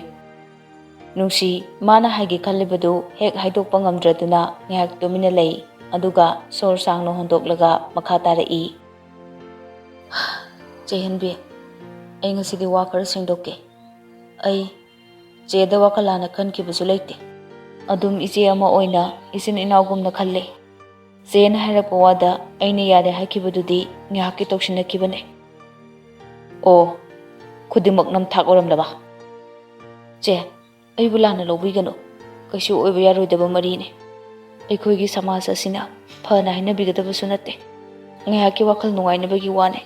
ꯅꯨꯡꯁꯤ, ꯃꯥꯅ ꯍꯥꯏꯒꯦ ꯈꯜꯂꯤꯕꯗꯨ ꯍꯦꯛ ꯍꯥꯏꯗꯣꯛꯄ ꯉꯝꯗ꯭ꯔꯗꯨꯅ ꯉꯥꯏꯍꯥꯛ ꯇꯨꯃꯤꯟꯅ ꯂꯩ꯫ ꯑꯗꯨꯒ ꯁꯣꯔ ꯁꯥꯡꯅ ꯍꯣꯟꯗꯣꯛꯂꯒ ꯃꯈꯥ ꯇꯥꯔꯛꯏ꯫ "ꯆꯦ ꯍꯦꯟꯕꯤ, ꯑꯩ ꯉꯁꯤꯗꯤ ꯋꯥ ꯈꯔ ꯁꯦꯡꯗꯣꯛꯀꯦ꯫ ꯑꯩ ꯆꯦꯗ ꯋꯥꯈꯜ ꯂꯥꯟꯅ ꯈꯟꯈꯤꯕꯁꯨ ꯂꯩꯇꯦ꯫ ꯑꯗꯨꯝ ꯏꯆꯦ ꯑꯃ ꯑꯣꯏꯅ ꯏꯆꯤꯟ ꯏꯅꯥꯎꯒꯨꯝꯅ ꯈꯜꯂꯦ꯫ ꯆꯦꯅ ꯍꯥꯏꯔꯛꯄ ꯋꯥꯗ ꯑꯩꯅ ꯌꯥꯔꯦ ꯍꯥꯏꯈꯤꯕꯗꯨꯗꯤ ꯉꯥꯏꯍꯥꯛꯀꯤ ꯇꯧꯁꯤꯟꯅꯈꯤꯕꯅꯦ꯫" "ꯑꯣ, ꯈꯨꯗꯤꯡꯃꯛ ꯅꯝꯊꯥꯛ ꯑꯣꯏꯔꯝꯂꯕ?" "ꯆꯦ, ꯑꯩꯕꯨ ꯂꯥꯟꯅ ꯂꯧꯕꯤꯒꯅꯨ꯫ ꯀꯩꯁꯨ ꯑꯣꯏꯕ ꯌꯥꯔꯣꯏꯗꯕ ꯃꯔꯤꯅꯦ꯫ ꯑꯩꯈꯣꯏꯒꯤ ꯁꯃꯥꯖ ꯑꯁꯤꯅ ꯐꯅ ꯍꯥꯏꯅꯕꯤꯒꯗꯕꯁꯨ ꯅꯠꯇꯦ꯫ ꯉꯥꯏꯍꯥꯛꯀꯤ ꯋꯥꯈꯜ ꯅꯨꯡꯉꯥꯏꯅꯕꯒꯤ ꯋꯥꯅꯦ꯫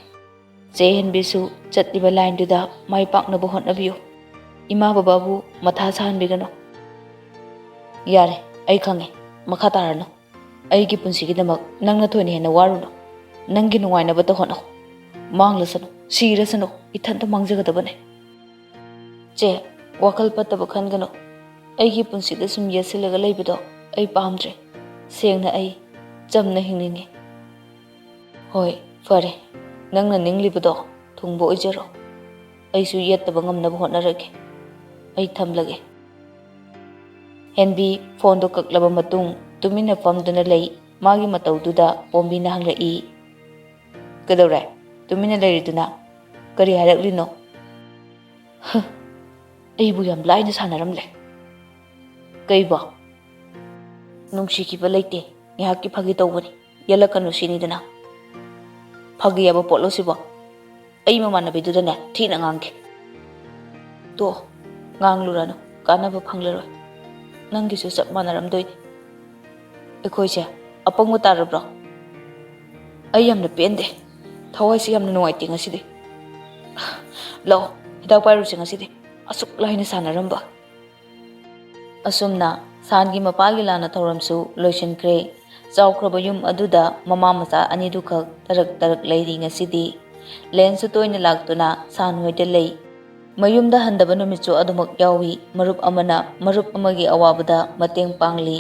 ꯆꯦ ꯍꯦꯟꯕꯤꯁꯨ ꯆꯠꯂꯤꯕ ꯂꯥꯏꯟꯗꯨꯗ ꯃꯥꯏ ꯄꯥꯛꯅꯕ ꯍꯣꯠꯅꯕꯤꯌꯨ꯫ ꯏꯃꯥ ꯕꯕꯥꯕꯨ ꯃꯊꯥ ꯁꯥꯍꯟꯕꯤꯒꯅꯨ꯫" "ꯌꯥꯔꯦ, ꯑꯩ ꯈꯪꯉꯦ꯫ ꯃꯈꯥ ꯇꯥꯔꯅꯨ꯫ ꯑꯩꯒꯤ ꯄꯨꯟꯁꯤꯒꯤꯗꯃꯛ ꯅꯪꯅ ꯊꯣꯏꯅ ꯍꯦꯟꯅ ꯋꯥꯔꯨꯅꯨ꯫ ꯅꯪꯒꯤ ꯅꯨꯡꯉꯥꯏꯅꯕꯇ ꯍꯣꯠꯅꯧ꯫ ꯃꯥꯡꯂꯁꯅꯨ, ꯁꯤꯔꯁꯅꯨ, ꯏꯊꯟꯇ ꯃꯥꯡꯖꯒꯗꯕꯅꯦ꯫" "ꯆꯦ, ꯋꯥꯈꯜ ꯐꯠꯇꯕ ꯈꯟꯒꯅꯨ꯫ ꯑꯩꯒꯤ ꯄꯨꯟꯁꯤꯗ ꯁꯨꯝ ꯌꯦꯠꯁꯤꯜꯂꯒ ꯂꯩꯕꯗꯣ ꯑꯩ ꯄꯥꯝꯗ꯭ꯔꯦ꯫ ꯁꯦꯡꯅ ꯑꯩ ꯆꯝꯅ ꯍꯤꯡꯅꯤꯡꯉꯤ꯫" "ꯍꯣꯏ, ꯐꯔꯦ꯫ ꯅꯪꯅ ꯅꯤꯡꯂꯤꯕꯗꯣ ꯊꯨꯡꯕ ꯑꯣꯏꯖꯔꯣ꯫ ꯑꯩꯁꯨ ꯌꯦꯠꯇꯕ ꯉꯝꯅꯕ ꯍꯣꯠꯅꯔꯒꯦ꯫ ꯑꯩ ꯊꯝꯂꯒꯦ꯫" ꯍꯦꯟꯕꯤ ꯐꯣꯟꯗꯣ ꯀꯛꯂꯕ ꯃꯇꯨꯡ ꯇꯨꯃꯤꯟꯅ ꯐꯝꯗꯨꯅ ꯂꯩ꯫ ꯃꯥꯒꯤ ꯃꯇꯧꯗꯨꯗ ꯄꯣꯝꯕꯤꯅ ꯍꯪꯂꯛꯏ, "ꯀꯩꯗꯧꯔꯦ? ꯇꯨꯃꯤꯟꯅ ꯂꯩꯔꯤꯗꯨꯅ ꯀꯔꯤ ꯍꯥꯏꯔꯛꯂꯤꯅꯣ?" "ꯍ, ꯑꯩꯕꯨ ꯌꯥꯝ ꯂꯥꯏꯅ ꯁꯥꯟꯅꯔꯝꯂꯦ꯫" "ꯀꯩꯕꯣ?" "ꯅꯨꯡꯁꯤꯈꯤꯕ ꯂꯩꯇꯦ, ꯉꯥꯏꯍꯥꯛꯀꯤ ꯐꯥꯒꯤ ꯇꯧꯕꯅꯤ, ꯌꯦꯠꯂꯛꯀꯅꯨ ꯁꯤꯅꯤꯗꯅ꯫" "ꯐꯥꯒꯤ ꯍꯥꯏꯕ ꯄꯣꯠꯂꯣ ꯁꯤꯕꯣ? ꯑꯩ ꯃꯃꯥꯟꯅꯕꯤꯗꯨꯗꯅꯦ ꯊꯤꯅ ꯉꯥꯡꯒꯦ꯫" "ꯇꯣ, ꯉꯥꯡꯂꯨꯔꯅꯨ, ꯀꯥꯟꯅꯕ ꯐꯪꯂꯔꯣꯏ꯫ ꯅꯪꯒꯤꯁꯨ ꯆꯞ ꯃꯥꯟꯅꯔꯝꯗꯣꯏꯅꯤ꯫" "ꯑꯩꯈꯣꯏꯁꯦ ꯑꯄꯪꯕ ꯇꯥꯔꯕ꯭ꯔꯣ? ꯑꯩ ꯌꯥꯝꯅ ꯄꯦꯟꯗꯦ, ꯊꯋꯥꯏꯁꯦ ꯌꯥꯝꯅ ꯅꯨꯡꯉꯥꯏꯇꯦ ꯉꯁꯤꯗꯤ꯫ ꯂꯥꯛꯑꯣ, ꯍꯤꯗꯥꯛ ꯄꯥꯏꯔꯨꯁꯦ ꯉꯁꯤꯗꯤ, ꯑꯁꯨꯛ ꯂꯥꯏꯅ ꯁꯥꯟꯅꯔꯝꯕ꯫" ꯑꯁꯨꯝꯅ ꯁꯥꯟꯒꯤ ꯃꯄꯥꯒꯤ ꯂꯥꯟꯅ ꯊꯧꯔꯝꯁꯨ ꯂꯣꯏꯁꯤꯟꯈ꯭ꯔꯦ꯫ ꯆꯥꯎꯈ꯭ꯔꯕ ꯌꯨꯝ ꯑꯗꯨꯗ ꯃꯃꯥ ꯃꯆꯥ ꯑꯅꯤꯗꯨꯈꯛ ꯇꯔꯛ ꯇꯔꯛ ꯂꯩꯔꯤ ꯉꯁꯤꯗꯤ꯫ ꯂꯦꯟꯁꯨ ꯇꯣꯏꯅ ꯂꯥꯛꯇꯨꯅ ꯁꯥꯟ ꯍꯣꯏꯗ ꯂꯩ꯫ ꯃꯌꯨꯝꯗ ꯍꯟꯗꯕ ꯅꯨꯃꯤꯠꯁꯨ ꯑꯗꯨꯃꯛ ꯌꯥꯎꯏ꯫ ꯃꯔꯨꯞ ꯑꯃꯅ ꯃꯔꯨꯞ ꯑꯃꯒꯤ ꯑꯋꯥꯕꯗ ꯃꯇꯦꯡ ꯄꯥꯡꯂꯤ꯫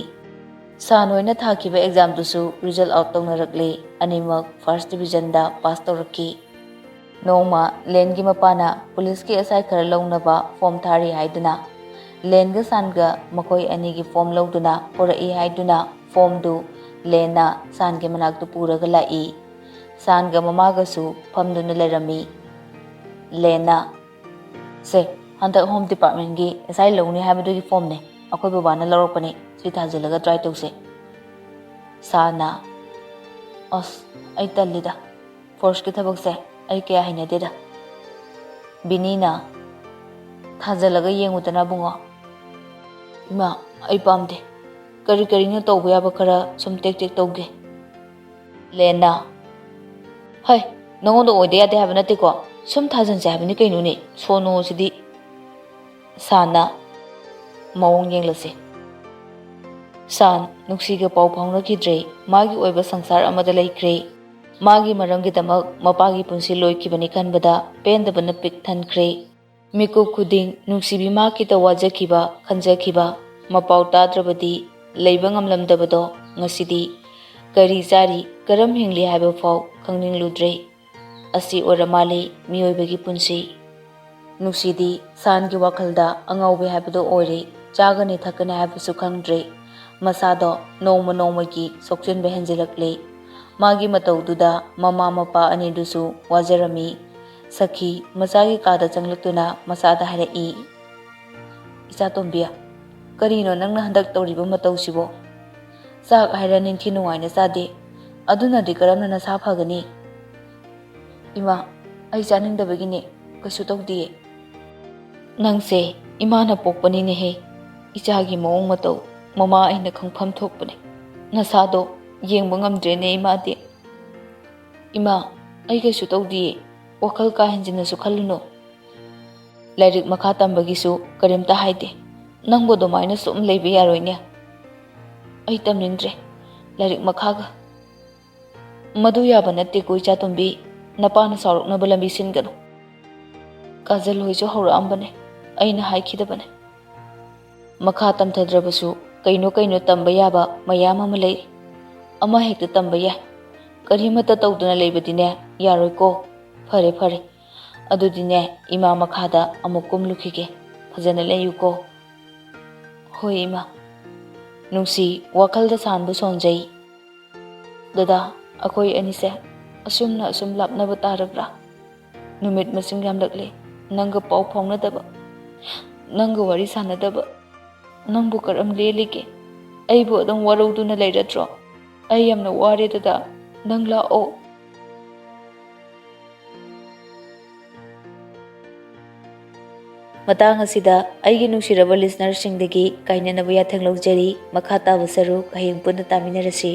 ꯁꯥꯟ ꯍꯣꯏꯅ ꯊꯥꯈꯤꯕ ꯑꯦꯛꯖꯥꯝꯗꯨꯁꯨ ꯔꯤꯖꯜ ꯑꯥꯎꯠ ꯇꯧꯅꯔꯛꯂꯦ꯫ ꯑꯅꯤꯃꯛ ꯐꯥꯔꯁ ꯗꯤꯕꯤꯖꯟꯗ ꯄꯥꯁ ꯇꯧꯔꯛꯈꯤ꯫ ꯅꯣꯡꯃ ꯂꯦꯟꯒꯤ ꯃꯄꯥꯅ ꯄꯨꯂꯤꯁꯀꯤ ꯑꯦꯁ ꯑꯥꯏ ꯈꯔ ꯂꯧꯅꯕ ꯐꯣꯝ ꯊꯥꯔꯤ ꯍꯥꯏꯗꯨꯅ ꯂꯦꯟꯒ ꯁꯥꯟꯒ ꯃꯈꯣꯏ ꯑꯅꯤꯒꯤ ꯐꯣꯝ ꯂꯧꯗꯨꯅ ꯄꯨꯔꯛꯏ ꯍꯥꯏꯗꯨꯅ ꯐꯣꯝꯗꯨ ꯂꯦꯟꯅ ꯁꯥꯟꯒꯤ ꯃꯅꯥꯛꯇ ꯄꯨꯔꯒ ꯂꯥꯛꯏ꯫ ꯁꯥꯟꯒ ꯃꯃꯥꯒꯁꯨ ꯐꯝꯗꯨꯅ ꯂꯩꯔꯝꯃꯤ꯫ ꯂꯦꯟꯅ, "ꯁꯦ, ꯍꯟꯗꯛ ꯍꯣꯝ ꯗꯤꯄꯥꯔꯠꯃꯦꯟꯒꯤ ꯑꯦꯁ ꯑꯥꯏ ꯂꯧꯅꯤ ꯍꯥꯏꯕꯗꯨꯒꯤ ꯐꯣꯝꯅꯦ꯫ ꯑꯩꯈꯣꯏ ꯕꯕꯥꯅ ꯂꯧꯔꯛꯄꯅꯦ꯫ ꯁꯤ ꯊꯥꯖꯤꯜꯂꯒ ꯇ꯭ꯔꯥꯏ ꯇꯧꯁꯦ꯫" ꯁꯥꯟꯅ, "ꯑꯁ, ꯑꯩ ꯇꯜꯂꯤꯗ꯫ ꯐꯣꯔꯁꯀꯤ ꯊꯕꯛꯁꯦ ꯑꯩ ꯀꯌꯥ ꯍꯩꯅꯗꯦꯗ꯫" ꯕꯤꯅꯤꯅ, "ꯊꯥꯖꯤꯜꯂꯒ ꯌꯦꯡꯉꯨꯗꯅ ꯏꯕꯨꯡꯉꯣ꯫" "ꯏꯃꯥ, ꯑꯩ ꯄꯥꯝꯗꯦ꯫ ꯀꯔꯤ ꯀꯔꯤꯅꯣ ꯇꯧꯕ ꯌꯥꯕ ꯈꯔ ꯁꯨꯝ ꯇꯦꯛ ꯇꯦꯛ ꯇꯧꯒꯦ꯫" ꯂꯦꯟꯅ, "ꯍꯩ, ꯅꯉꯣꯟꯗ ꯑꯣꯏꯗ ꯌꯥꯗꯦ ꯍꯥꯏꯕ ꯅꯠꯇꯦꯀꯣ꯫ ꯁꯨꯝ ꯊꯥꯖꯤꯟꯁꯦ ꯍꯥꯏꯕꯅꯤ ꯀꯩꯅꯣꯅꯦ, ꯁꯣꯅꯣꯁꯤꯗꯤ꯫" ꯁꯥꯟꯅ, "ꯃꯑꯣꯡ ꯌꯦꯡꯂꯁꯤ꯫" ꯁꯥꯟ ꯅꯨꯡꯁꯤꯒ ꯄꯥꯎ ꯐꯥꯎꯅꯈꯤꯗ꯭ꯔꯦ꯫ ꯃꯥꯒꯤ ꯑꯣꯏꯕ ꯁꯪꯁꯥꯔ ꯑꯃꯗ ꯂꯩꯈ꯭ꯔꯦ꯫ ꯃꯥꯒꯤ ꯃꯔꯝꯒꯤꯗꯃꯛ ꯃꯄꯥꯒꯤ ꯄꯨꯟꯁꯤ ꯂꯣꯏꯈꯤꯕꯅꯤ ꯈꯟꯕꯗ ꯄꯦꯟꯗꯕꯅ ꯄꯤꯛ ꯊꯟꯈ꯭ꯔꯦ꯫ ꯃꯤꯀꯨꯞ ꯈꯨꯗꯤꯡ ꯅꯨꯡꯁꯤꯕꯤ ꯃꯍꯥꯛꯀꯤꯗ ꯋꯥꯖꯈꯤꯕ, ꯈꯟꯖꯈꯤꯕ, ꯃꯄꯥꯎ ꯇꯥꯗ꯭ꯔꯕꯗꯤ ꯂꯩꯕ ꯉꯝꯂꯝꯗꯕꯗꯣ ꯉꯁꯤꯗꯤ ꯀꯔꯤ ꯆꯥꯔꯤ, ꯀꯔꯝ ꯍꯤꯡꯂꯤ ꯍꯥꯏꯕ ꯐꯥꯎ ꯈꯪꯅꯤꯡꯂꯨꯗ꯭ꯔꯦ꯫ ꯑꯁꯤ ꯑꯣꯏꯔ ꯃꯥꯜꯂꯤ ꯃꯤꯑꯣꯏꯕꯒꯤ ꯄꯨꯟꯁꯤ꯫ ꯅꯨꯡꯁꯤꯗꯤ ꯁꯥꯟꯒꯤ ꯋꯥꯈꯜꯗ ꯑꯉꯥꯎꯕꯤ ꯍꯥꯏꯕꯗꯨ ꯑꯣꯏꯔꯦ꯫ ꯆꯥꯒꯅꯤ ꯊꯛꯀꯅꯤ ꯍꯥꯏꯕꯁꯨ ꯈꯪꯗ꯭ꯔꯦ꯫ ꯃꯁꯥꯗꯣ ꯅꯣꯡꯃ ꯅꯣꯡꯃꯒꯤ ꯁꯣꯛꯆꯤꯟꯕ ꯍꯦꯟꯖꯤꯜꯂꯛꯂꯦ꯫ ꯃꯥꯒꯤ ꯃꯇꯧꯗꯨꯗ ꯃꯃꯥ ꯃꯄꯥ ꯑꯅꯤꯗꯨꯁꯨ ꯋꯥꯖꯔꯝꯃꯤ꯫ ꯁꯈꯤ ꯃꯆꯥꯒꯤ ꯀꯥꯗ ꯆꯪꯂꯛꯇꯨꯅ ꯃꯆꯥꯗ ꯍꯥꯏꯔꯛꯏ, "ꯏꯆꯥ ꯇꯣꯝꯕꯤ, ꯀꯔꯤꯅꯣ ꯅꯪꯅ ꯍꯟꯗꯛ ꯇꯧꯔꯤꯕ ꯃꯇꯧꯁꯤꯕꯣ? ꯆꯥꯛ ꯍꯥꯏꯔ ꯅꯤꯡꯊꯤ ꯅꯨꯡꯉꯥꯏꯅ ꯆꯥꯗꯦ꯫ ꯑꯗꯨꯅꯗꯤ ꯀꯔꯝꯅ ꯅꯁꯥ ꯐꯒꯅꯤ?" "ꯏꯃꯥ, ꯑꯩ ꯆꯥꯅꯤꯡꯗꯕꯒꯤꯅꯦ, ꯀꯩꯁꯨ ꯇꯧꯗꯤꯌꯦ꯫" "ꯅꯪꯁꯦ ꯏꯃꯥꯅ ꯄꯣꯛꯄꯅꯤꯅꯦꯍꯦ꯫ ꯏꯆꯥꯒꯤ ꯃꯑꯣꯡ ꯃꯇꯧ ꯃꯃꯥ ꯑꯩꯅ ꯈꯪꯐꯝ ꯊꯣꯛꯄꯅꯦ꯫ ꯅꯁꯥꯗꯣ ꯌꯦꯡꯕ ꯉꯝꯗ꯭ꯔꯦꯅꯦ ꯏꯃꯥꯗꯤ꯫" "ꯏꯃꯥ, ꯑꯩ ꯀꯩꯁꯨ ꯇꯧꯗꯤꯌꯦ꯫ ꯋꯥꯈꯜ ꯀꯥ ꯍꯦꯟꯖꯤꯟꯅꯁꯨ ꯈꯜꯂꯨꯅꯨ꯫ ꯂꯥꯏꯔꯤꯛ ꯃꯈꯥ ꯇꯝꯕꯒꯤꯁꯨ ꯀꯔꯤꯝꯇ ꯍꯥꯏꯗꯦ꯫ ꯅꯪꯕꯨ ꯑꯗꯨꯃꯥꯏꯅ ꯁꯨꯝ ꯂꯩꯕ ꯌꯥꯔꯣꯏꯅꯦ꯫ ꯑꯩ ꯇꯝꯅꯤꯡꯗ꯭ꯔꯦ ꯂꯥꯏꯔꯤꯛ ꯃꯈꯥꯒ꯫" "ꯃꯗꯨ ꯌꯥꯕ ꯅꯠꯇꯦꯀꯣ ꯏꯆꯥꯇꯣꯝꯕꯤ꯫ ꯅꯄꯥꯅ ꯁꯥꯎꯔꯛꯅꯕ ꯂꯝꯕꯤ ꯁꯤꯟꯒꯅꯨ꯫ ꯀꯥꯖꯜ ꯍꯣꯏꯁꯨ ꯍꯧꯔꯛꯑꯝꯕꯅꯦ, ꯑꯩꯅ ꯍꯥꯏꯈꯤꯗꯕꯅꯦ꯫ ꯃꯈꯥ ꯇꯝꯊꯗ꯭ꯔꯕꯁꯨ ꯀꯩꯅꯣ ꯀꯩꯅꯣ ꯇꯝꯕ ꯌꯥꯕ ꯃꯌꯥꯝ ꯑꯃ ꯂꯩ꯫ ꯑꯃ ꯍꯦꯛꯇ ꯇꯝꯕ ꯌꯥꯏ꯫ ꯀꯔꯤꯃꯠꯇ ꯇꯧꯗꯅ ꯂꯩꯕꯗꯤꯅꯦ ꯌꯥꯔꯣꯏꯀꯣ꯫ ꯐꯔꯦ, ꯐꯔꯦ꯫ ꯑꯗꯨꯗꯤꯅꯦ, ꯏꯃꯥ ꯃꯈꯥꯗ ꯑꯃꯨꯛ ꯀꯨꯝꯂꯨꯈꯤꯒꯦ꯫ ꯐꯖꯅ ꯂꯩꯌꯨꯀꯣ꯫" ꯍꯣꯏ ꯏꯃꯥ, ꯅꯨꯡꯁꯤ, ꯋꯥꯈꯜꯗ ꯁꯥꯟꯕ ꯁꯣꯟꯖꯩ꯫ ꯗꯗꯥ, ꯑꯩꯈꯣꯏ ꯑꯅꯤꯁꯦ ꯑꯁꯨꯝꯅ ꯑꯁꯨꯝ ꯂꯥꯞꯅꯕ ꯇꯥꯔꯕ꯭ꯔꯥ? ꯅꯨꯃꯤꯠ ꯃꯁꯤꯡ ꯌꯥꯝꯂꯛꯂꯦ ꯅꯪꯒ ꯄꯥꯎ ꯐꯥꯎꯅꯗꯕ, ꯅꯪꯒ ꯋꯥꯔꯤ ꯁꯥꯟꯅꯗꯕ꯫ ꯅꯪꯕꯨ ꯀꯔꯝ ꯂꯦꯜꯂꯤꯒꯦ? ꯑꯩꯕꯨ ꯑꯗꯨꯝ ꯋꯥꯔꯧꯗꯨꯅ ꯂꯩꯔꯗ꯭ꯔꯣ? ꯑꯩ ꯌꯥꯝꯅ ꯋꯥꯔꯦ ꯗꯗꯥ, ꯅꯪ ꯂꯥꯛꯑꯣ꯫ ꯃꯇꯥꯡ ꯑꯁꯤꯗ ꯑꯩꯒꯤ ꯅꯨꯡꯁꯤꯔꯕ ꯂꯤꯁꯅꯔꯁꯤꯡꯗꯒꯤ ꯀꯥꯏꯅꯅꯕ ꯌꯥꯊꯪ ꯂꯧꯖꯔꯤ꯫ ꯃꯈꯥ ꯇꯥꯕ ꯁꯔꯨꯛ ꯍꯌꯦꯡ ꯄꯨꯟꯅ ꯇꯥꯃꯤꯟꯅꯔꯁꯤ꯫